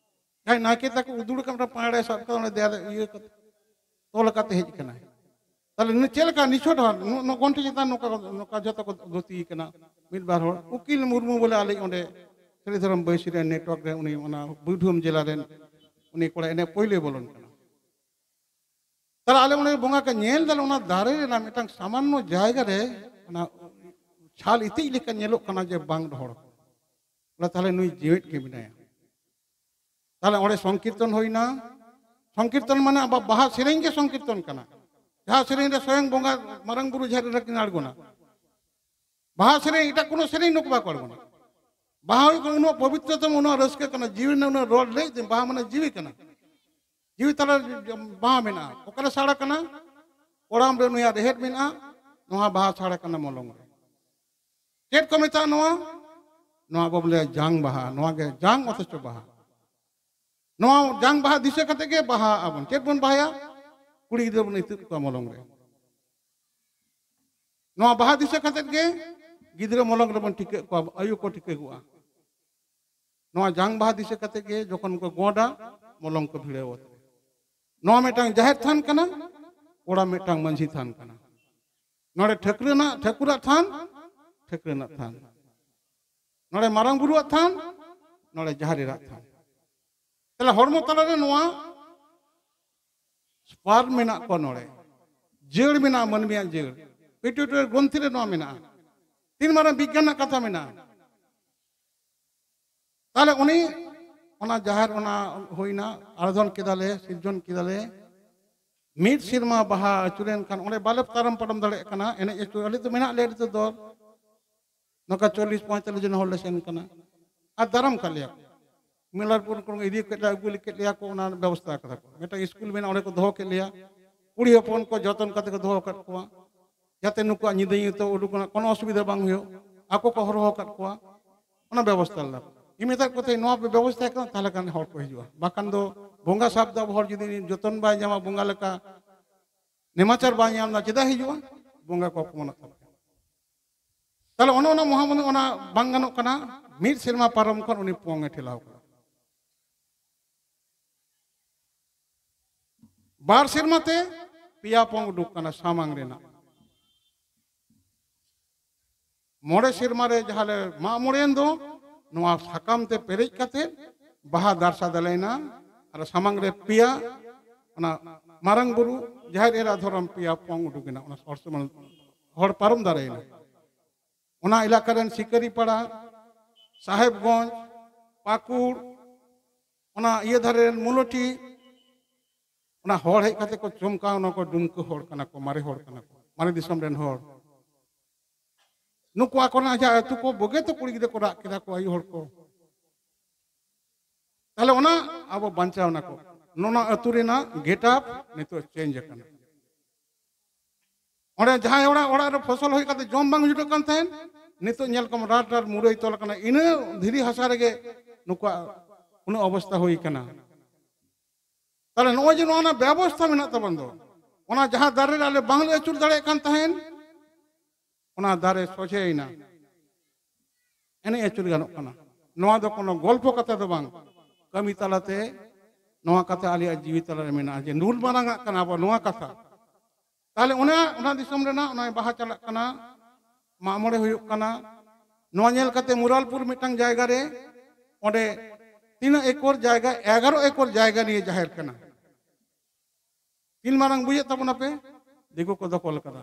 ᱡᱟᱦᱟᱸᱭ ᱱᱟᱭᱠᱮ ᱛᱟᱠᱚ ᱩᱫᱩᱲ ᱟᱠᱟᱱ, ᱢᱤᱫᱴᱟᱝ ᱯᱟᱭᱲᱟᱭ ᱥᱟᱵ ᱠᱟᱫᱟ, ᱚᱸᱰᱮ ᱫᱮᱭᱟ ᱨᱮ ᱤᱭᱟᱹ ᱠᱟᱛᱮ, ᱛᱚᱞ ᱠᱟᱛᱮ ᱦᱮᱡ ᱟᱠᱟᱱᱟᱭ᱾ ᱛᱟᱦᱞᱮ ᱪᱮᱫ ᱞᱮᱠᱟ ᱱᱤᱪᱷᱚᱴ ᱦᱚᱲ ᱱᱚ-, ᱱᱚ-, ᱜᱚᱱᱴᱷᱮ ᱪᱮᱛᱟᱱ ᱱᱚᱝᱠᱟ, ᱱᱚᱝᱠᱟ ᱡᱚᱛᱚ ᱠᱚ ᱫᱷᱩᱛᱤ ᱠᱟᱱᱟ᱾ ᱢᱤᱫ ᱵᱟᱨ ᱦᱚᱲ ᱩᱠᱤᱞ ᱢᱩᱨᱢᱩ ᱵᱚᱞᱮ ᱟᱞᱮ ᱚᱸᱰᱮ ᱥᱟᱹᱨᱤ ᱫᱷᱚᱨᱚᱢ ᱵᱟᱹᱭᱥᱤ ᱨᱮ ᱱᱮᱴᱣᱟᱨᱠ ᱨᱮ ᱩᱱᱤ ᱚᱱᱟ ᱵᱤᱨᱵᱷᱩᱢ ᱡᱮᱞᱟ ᱨᱮᱱ ᱩᱱᱤ ᱠᱚᱲᱟ ᱮᱱᱮ ᱯᱳᱭᱞᱳᱭ ᱵᱚᱞᱚᱱ ᱠᱟᱱᱟ᱾ ᱛᱟᱦᱞᱮ ᱟᱞᱮ ᱚᱸᱰᱮ ᱵᱚᱸᱜᱟ ᱠᱚ ᱧᱮᱞ ᱫᱟᱞᱮ, ᱚᱱᱟ ᱫᱟᱨᱮ ᱨᱮᱱᱟᱜ ᱢᱤᱫᱴᱟᱝ ᱥᱟᱢᱟᱱᱱᱚ ᱡᱟᱭᱜᱟ ᱨᱮ ᱚᱱᱟ ᱪᱷᱟᱞ ᱤᱛᱤᱡ ᱞᱮᱠᱟ ᱧᱮᱞᱚᱜ ᱠᱟᱱᱟ ᱡᱮ ᱵᱟᱝ ᱨᱚᱦᱚᱲ ᱠᱟᱱᱟ᱾ ᱵᱚᱞᱮ ᱛᱟᱦᱞᱮ ᱱᱩᱭ ᱡᱤᱣᱮᱫ ᱜᱮ ᱢᱮᱱᱟᱭᱟ᱾ ᱛᱟᱦᱞᱮ ᱚᱸᱰᱮ ᱥᱚᱝᱠᱤᱨᱛᱚᱱ ᱦᱩᱭᱱᱟ᱾ ᱥᱚᱝᱠᱤᱨᱛᱚᱱ ᱢᱟᱱᱮ ᱟᱵᱚ ᱵᱟᱦᱟ ᱥᱮᱨᱮᱧ ᱜᱮ ᱥᱚᱝᱠᱤᱨᱛᱚᱱ ᱠᱟᱱᱟ᱾ ᱡᱟᱦᱟᱸ ᱥᱮᱨᱮᱧ ᱨᱮ ᱥᱚᱭᱚᱝ ᱵᱚᱸᱜᱟ ᱢᱟᱨᱟᱝ ᱵᱩᱨᱩ ᱡᱟᱦᱮᱨ ᱨᱮ ᱠᱤᱱ ᱟᱬᱜᱚᱱᱟ, ᱵᱟᱦᱟ ᱥᱮᱨᱮᱧ ᱮᱴᱟᱜ ᱠᱳᱱᱳ ᱥᱮᱨᱮᱧ ᱱᱩᱠᱩ ᱵᱟᱠᱚ ᱟᱬᱜᱚᱱᱟ᱾ ᱵᱟᱦᱟ ᱦᱩᱭᱩᱜ ᱠᱟᱱᱟ ᱩᱱᱟᱹᱜ ᱯᱚᱵᱤᱛᱨᱚᱛᱚᱢ, ᱩᱱᱟᱹᱜ ᱨᱟᱹᱥᱠᱟᱹ ᱠᱟᱱᱟ, ᱡᱤᱣᱤ ᱨᱮᱱᱟᱜ ᱩᱱᱟᱹᱜ ᱨᱚᱲ ᱞᱟᱹᱭ ᱛᱮ ᱵᱟᱦᱟ ᱢᱟᱱᱮ ᱡᱤᱣᱤ ᱠᱟᱱᱟ᱾ ᱡᱤᱣᱤ ᱛᱟᱞᱟ ᱨᱮ ᱵᱟᱦᱟ ᱢᱮᱱᱟᱜᱼᱟ᱾ ᱚᱠᱟᱨᱮ ᱥᱟᱲ ᱠᱟᱱᱟ? ᱠᱚᱲᱟᱢ ᱨᱮ ᱱᱩᱭᱟᱜ ᱨᱮᱦᱮᱫ ᱢᱮᱱᱟᱜᱼᱟ, ᱱᱚᱣᱟ ᱵᱟᱦᱟ ᱥᱟᱲ ᱠᱟᱱᱟ ᱢᱚᱞᱚᱝ ᱨᱮ᱾ ᱪᱮᱫ ᱠᱚ ᱢᱮᱛᱟᱜᱼᱟ ᱱᱚᱣᱟ? ᱱᱚᱣᱟ ᱵᱚ ᱵᱚᱞᱮ ᱡᱟᱝ ᱵᱟᱦᱟ, ᱱᱚᱣᱟ ᱜᱮ ᱡᱟᱝ ᱚᱛᱷᱚᱪᱚ ᱵᱟᱦᱟ᱾ ᱱᱚᱣᱟ ᱡᱟᱝ ᱵᱟᱦᱟ ᱫᱤᱥᱟᱹ ᱠᱟᱛᱮ ᱜᱮ ᱵᱟᱦᱟ ᱟᱵᱚᱱ᱾ ᱪᱮᱫ ᱵᱚᱱ ᱵᱟᱦᱟᱭᱟ? ᱠᱩᱲᱤ ᱜᱤᱫᱽᱨᱟᱹ ᱵᱚᱱ ᱤᱛᱩᱫ ᱠᱚᱣᱟ ᱢᱚᱞᱚᱝ ᱨᱮ᱾ ᱱᱚᱣᱟ ᱵᱟᱦᱟ ᱫᱤᱥᱟᱹ ᱠᱟᱛᱮ ᱜᱮ ᱜᱤᱫᱽᱨᱟᱹ ᱢᱚᱞᱚᱝ ᱨᱮᱵᱚᱱ ᱴᱤᱠᱟᱹᱜ ᱠᱚᱣᱟ, ᱟᱭᱩ ᱠᱚ ᱴᱤᱠᱟᱹᱜᱚᱜᱼᱟ᱾ ᱱᱚᱣᱟ ᱡᱟᱝ ᱵᱟᱦᱟ ᱫᱤᱥᱟᱹ ᱠᱟᱛᱮ ᱜᱮ ᱡᱚᱠᱷᱚᱱ ᱠᱚ ᱜᱚᱸᱰᱟ, ᱢᱚᱞᱚᱝ ᱠᱚ ᱵᱷᱤᱲᱟᱹᱣ ᱟᱛᱮ᱾ ᱱᱚᱣᱟ ᱢᱤᱫᱴᱟᱝ ᱡᱟᱦᱮᱨ ᱛᱷᱟᱱ ᱠᱟᱱᱟ, ᱚᱲᱟᱜ ᱢᱤᱫᱴᱟᱝ ᱢᱟᱹᱡᱷᱤ ᱛᱷᱟᱱ ᱠᱟᱱᱟ᱾ ᱱᱚᱰᱮ ᱴᱷᱟᱹᱠᱨᱟᱹᱱᱟᱜ, ᱴᱷᱟᱹᱠᱩᱨᱟᱜ ᱛᱷᱟᱱ, ᱴᱷᱟᱹᱠᱨᱟᱹᱱᱟᱜ ᱛᱷᱟᱱ᱾ ᱱᱚᱰᱮ ᱢᱟᱨᱟᱝ ᱵᱩᱨᱩᱣᱟᱜ ᱛᱷᱟᱱ, ᱱᱚᱰᱮ ᱡᱟᱦᱮᱨ ᱮᱨᱟᱜ ᱛᱷᱟᱱ᱾ ᱛᱟᱦᱞᱮ ᱦᱚᱲᱢᱚ ᱛᱟᱞᱟᱨᱮ ᱱᱚᱣᱟ ᱥᱯᱟᱨᱢ ᱢᱮᱱᱟᱜ ᱠᱚᱣᱟ, ᱱᱚᱰᱮ ᱡᱟᱹᱲ ᱢᱮᱱᱟᱜᱼᱟ, ᱢᱟᱹᱱᱢᱤᱭᱟᱜ ᱡᱟᱹᱲ᱾ ᱯᱤᱴᱩᱭᱴᱟᱨᱤ ᱜᱨᱚᱱᱛᱷᱤ ᱨᱮ ᱱᱚᱣᱟ ᱢᱮᱱᱟᱜᱼᱟ᱾ ᱛᱤᱱ ᱢᱟᱨᱟᱝ ᱵᱤᱜᱽᱜᱟᱱ ᱨᱮᱱᱟᱜ ᱠᱟᱛᱷᱟ ᱢᱮᱱᱟᱜᱼᱟ᱾ ᱛᱟᱦᱞᱮ ᱩᱱᱤ ᱚᱱᱟ ᱡᱟᱦᱮᱨ ᱚᱱᱟ ᱦᱩᱭᱱᱟ, ᱟᱨᱟᱫᱷᱚᱱ ᱠᱮᱫᱟᱞᱮ, ᱥᱤᱨᱡᱚᱱ ᱠᱮᱫᱟᱞᱮ᱾ ᱢᱤᱫ ᱥᱮᱨᱢᱟ ᱵᱟᱦᱟ ᱟᱹᱪᱩᱨᱮᱱ ᱠᱷᱟᱱ ᱚᱸᱰᱮ ᱵᱟᱞᱮ ᱛᱟᱨᱟᱢ ᱯᱟᱨᱚᱢ ᱫᱟᱲᱮᱭᱟᱜ ᱠᱟᱱᱟ᱾ ᱮᱱᱮᱡ ᱟᱹᱪᱩᱨ ᱟᱞᱮ ᱫᱚ ᱢᱮᱱᱟᱜ ᱞᱮᱭᱟ ᱟᱹᱰᱤ ᱩᱛᱟᱹᱨ ᱫᱚᱞ, ᱱᱚᱝᱠᱟ ᱪᱚᱞᱞᱤᱥ ᱯᱚᱸᱭᱛᱟᱞᱞᱤᱥ ᱡᱚᱱ ᱦᱚᱲ ᱞᱮ ᱥᱮᱱ ᱠᱟᱱᱟ᱾ ᱟᱨ ᱫᱟᱨᱟᱢ ᱠᱟᱫ ᱞᱮᱭᱟ ᱠᱚ, ᱢᱮᱞᱟᱨᱯᱩᱨ ᱠᱷᱚᱱ ᱤᱫᱤ ᱠᱮᱫ ᱞᱮᱭᱟ, ᱟᱹᱜᱩ ᱠᱮᱫ ᱞᱮᱭᱟ ᱠᱚ, ᱚᱱᱟ ᱵᱮᱵᱚᱥᱛᱷᱟ ᱠᱟᱫᱟ ᱠᱚ᱾ ᱢᱤᱫᱴᱟᱝ ᱥᱠᱩᱞ ᱢᱮᱱᱟᱜᱼᱟ, ᱚᱸᱰᱮ ᱠᱚ ᱫᱚᱦᱚ ᱠᱮᱫ ᱞᱮᱭᱟ᱾ ᱠᱩᱲᱤ ᱦᱚᱯᱚᱱ ᱠᱚ ᱡᱚᱛᱚᱱ ᱠᱟᱛᱮ ᱠᱚ ᱫᱚᱦᱚ ᱟᱠᱟᱫ ᱠᱚᱣᱟ, ᱡᱟᱛᱮ ᱱᱩᱠᱩᱣᱟᱜ ᱧᱤᱫᱟᱹ ᱧᱩᱛᱟᱹ ᱩᱰᱩᱠ ᱨᱮᱱᱟᱜ ᱠᱳᱱᱳ ᱚᱥᱩᱵᱤᱫᱷᱟ ᱵᱟᱝ ᱦᱩᱭᱩᱜ᱾ ᱟᱠᱚ ᱠᱚ ᱦᱚᱨᱦᱚ ᱟᱠᱟᱫ ᱠᱚᱣᱟ, ᱚᱱᱟ ᱵᱮᱵᱚᱥᱛᱷᱟ ᱞᱮᱫᱟ ᱠᱚ᱾ ᱤᱧ ᱢᱮᱛᱟᱫ ᱠᱚ ᱛᱟᱦᱮᱸᱫ, "ᱱᱚᱣᱟ ᱯᱮ ᱵᱮᱵᱚᱥᱛᱷᱟ ᱠᱟᱱᱟ, ᱛᱟᱦᱚᱞᱮ ᱠᱷᱟᱱ ᱦᱚᱲ ᱠᱚ ᱦᱤᱡᱩᱜᱼᱟ, ᱵᱟᱠᱷᱟᱱ ᱫᱚ ᱵᱚᱸᱜᱟ ᱥᱟᱵ ᱫᱚ ᱟᱵᱚ ᱦᱚᱲ ᱡᱩᱫᱤ ᱡᱚᱛᱚᱱ ᱵᱟᱭ ᱧᱟᱢᱟ, ᱵᱚᱸᱜᱟ ᱞᱮᱠᱟ ᱱᱮᱢᱟᱪᱟᱨ ᱵᱟᱭ ᱧᱟᱢ ᱮᱫᱟ, ᱪᱮᱫᱟᱜ ᱦᱤᱡᱩᱜᱼᱟ? ᱵᱚᱸᱜᱟ ᱠᱚ ᱚᱯᱚᱢᱟᱱᱚᱜ ᱛᱟᱵᱚᱱᱟ᱾" ᱛᱟᱦᱚᱞᱮ ᱚᱱᱮ ᱚᱱᱟ ᱢᱚᱦᱟᱢᱚᱱᱤ ᱚᱱᱟ ᱵᱟᱝ ᱜᱟᱱᱚᱜ ᱠᱟᱱᱟ᱾ ᱢᱤᱫ ᱥᱮᱨᱢᱟ ᱯᱟᱨᱚᱢ ᱠᱷᱚᱱ ᱩᱱᱤ ᱯᱚᱝ ᱮ ᱴᱷᱮᱞᱟᱣ ᱠᱟᱱᱟ᱾ ᱵᱟᱨ ᱥᱮᱨᱢᱟ ᱛᱮ ᱯᱮᱭᱟ ᱯᱚᱝ ᱩᱰᱩᱠ ᱠᱟᱱᱟ ᱥᱟᱢᱟᱝ ᱨᱮᱱᱟᱜ᱾ ᱢᱚᱬᱮ ᱥᱮᱨᱢᱟ ᱨᱮ ᱡᱟᱦᱟᱸ ᱞᱮ ᱢᱟᱜ ᱢᱚᱬᱮᱭᱮᱱ ᱫᱚ, ᱱᱚᱣᱟ ᱥᱟᱠᱟᱢ ᱛᱮ ᱯᱮᱨᱮᱡ ᱠᱟᱛᱮ ᱵᱟᱦᱟ ᱫᱟᱨᱥᱟ ᱫᱟᱞᱮᱭᱮᱱᱟ᱾ ᱟᱨ ᱥᱟᱢᱟᱝ ᱨᱮ ᱯᱮᱭᱟ, ᱚᱱᱟ ᱢᱟᱨᱟᱝ ᱵᱩᱨᱩ, ᱡᱟᱦᱮᱨ ᱮᱨᱟ ᱫᱷᱚᱨᱚᱢ ᱯᱮᱭᱟ ᱯᱚᱝ ᱩᱰᱩᱠᱮᱱᱟ, ᱚᱱᱟ ᱦᱚᱲ ᱥᱚᱢᱟᱱ ᱦᱚᱲ ᱯᱟᱨᱚᱢ ᱫᱟᱲᱮᱭᱮᱱᱟ᱾ ᱚᱱᱟ ᱮᱞᱟᱠᱟ ᱨᱮᱱ ᱥᱤᱠᱟᱹᱨᱤᱯᱟᱲᱟ, ᱥᱟᱦᱮᱵᱽᱜᱚᱸᱡᱽ, ᱯᱟᱹᱠᱩᱲ, ᱚᱱᱟ ᱤᱭᱟᱹ ᱫᱷᱟᱨᱮ ᱨᱮᱱ ᱢᱩᱞᱚᱴᱤ, ᱚᱱᱟ ᱦᱚᱲ ᱦᱮᱡ ᱠᱟᱛᱮ ᱠᱚ ᱪᱚᱢᱠᱟᱣ, ᱚᱱᱟ ᱠᱚ ᱰᱩᱢᱠᱟᱹ ᱦᱚᱲ ᱠᱟᱱᱟ ᱠᱚ, ᱢᱟᱨᱮ ᱦᱚᱲ ᱠᱟᱱᱟ ᱠᱚ, ᱢᱟᱨᱮ ᱫᱤᱥᱚᱢ ᱨᱮᱱ ᱦᱚᱲ᱾ ᱱᱩᱠᱩ ᱟᱠᱚ ᱨᱮᱱᱟᱜ ᱡᱟᱦᱟᱸ ᱟᱹᱛᱩ ᱠᱚ ᱵᱩᱜᱤ ᱛᱮ ᱠᱩᱲᱤ ᱜᱤᱫᱽᱨᱟᱹ ᱠᱚ ᱨᱟᱜ ᱠᱮᱫᱟ ᱠᱚ, ᱟᱭᱳ ᱦᱚᱲ ᱠᱚ᱾ ᱛᱟᱦᱞᱮ ᱚᱱᱟ ᱟᱵᱚ ᱵᱟᱧᱪᱟᱣ ᱱᱟᱠᱚ᱾ ᱱᱚᱣᱟ ᱟᱹᱛᱩ ᱨᱮᱱᱟᱜ ᱜᱮᱴᱟᱯ ᱱᱤᱛᱚᱜ ᱪᱮᱧᱡᱽ ᱟᱠᱟᱱᱟ᱾ ᱚᱸᱰᱮ ᱡᱟᱦᱟᱸᱭ ᱚᱲᱟᱜ, ᱚᱲᱟᱜ ᱨᱮ ᱯᱷᱚᱥᱚᱞ ᱦᱩᱭ ᱠᱟᱛᱮ ᱡᱚᱢ ᱵᱟᱝ ᱡᱩᱴᱟᱹᱜ ᱠᱟᱱ ᱛᱟᱦᱮᱸᱱ, ᱱᱤᱛᱚᱜ ᱧᱮᱞ ᱠᱚᱢ ᱨᱟᱴ ᱨᱟᱴ ᱢᱩᱨᱟᱹᱭ ᱛᱚᱞ ᱟᱠᱟᱱᱟ, ᱤᱱᱟᱹ ᱫᱷᱤᱨᱤ ᱦᱟᱥᱟ ᱨᱮᱜᱮ ᱱᱩᱠᱩᱣᱟᱜ ᱩᱱᱟᱹᱜ ᱚᱵᱚᱥᱛᱷᱟ ᱦᱩᱭ ᱟᱠᱟᱱᱟ᱾ ᱛᱟᱦᱞᱮ ᱱᱚᱜᱼᱚᱭ ᱡᱮ ᱱᱚᱣᱟ ᱨᱮᱱᱟᱜ ᱵᱮᱵᱚᱥᱛᱷᱟ ᱢᱮᱱᱟᱜ ᱛᱟᱵᱚᱱ ᱫᱚ, ᱚᱱᱟ ᱡᱟᱦᱟᱸ ᱫᱟᱨᱮ ᱨᱮ ᱟᱞᱮ ᱵᱟᱝᱞᱮ ᱟᱹᱪᱩᱨ ᱫᱟᱲᱮᱭᱟᱜ ᱠᱟᱱ ᱛᱟᱦᱮᱸᱱ, ᱚᱱᱟ ᱫᱟᱨᱮ ᱥᱚᱡᱷᱮᱭᱮᱱᱟ, ᱮᱱᱮᱡ ᱟᱹᱪᱩᱨ ᱜᱟᱱᱚᱜ ᱠᱟᱱᱟ᱾ ᱱᱚᱣᱟ ᱫᱚ ᱠᱳᱱᱳ ᱜᱚᱞᱯᱚ ᱠᱟᱛᱷᱟ ᱫᱚ ᱵᱟᱝ, ᱠᱟᱹᱢᱤ ᱛᱟᱞᱟᱛᱮ ᱱᱚᱣᱟ ᱠᱟᱛᱷᱟ ᱟᱞᱮᱭᱟᱜ ᱡᱤᱣᱤ ᱛᱟᱞᱟᱨᱮ ᱢᱮᱱᱟᱜᱼᱟ ᱡᱮ ᱱᱩᱱ ᱢᱟᱨᱟᱝ ᱟᱜ ᱠᱟᱱᱟ ᱟᱵᱚ ᱱᱚᱣᱟ ᱠᱟᱛᱷᱟ᱾ ᱛᱟᱦᱞᱮ ᱚᱱᱟ, ᱚᱱᱟ ᱫᱤᱥᱚᱢ ᱨᱮᱱᱟᱜ ᱱᱚᱜᱼᱚᱭ ᱵᱟᱦᱟ ᱪᱟᱞᱟᱜ ᱠᱟᱱᱟ, ᱢᱟᱜ ᱢᱚᱬᱮ ᱦᱩᱭᱩᱜ ᱠᱟᱱᱟ, ᱱᱚᱣᱟ ᱧᱮᱞ ᱠᱟᱛᱮ ᱢᱩᱨᱟᱞᱯᱩᱨ ᱢᱤᱫᱴᱟᱝ ᱡᱟᱭᱜᱟ ᱨᱮ, ᱚᱸᱰᱮ ᱛᱤᱱᱟᱹᱜ ᱮᱠᱚᱨ ᱡᱟᱭᱜᱟ, ᱮᱜᱟᱨᱚ ᱮᱠᱚᱨ ᱡᱟᱭᱜᱟ ᱱᱤᱭᱮ ᱡᱟᱦᱮᱨ ᱠᱟᱱᱟ᱾ ᱛᱤᱱ ᱢᱟᱨᱟᱝ ᱵᱩᱡᱷᱟᱹᱜ ᱛᱟᱵᱚᱱᱟ ᱯᱮ? ᱫᱤᱠᱩ ᱠᱚ ᱫᱚᱠᱷᱚᱞ ᱠᱟᱫᱟ᱾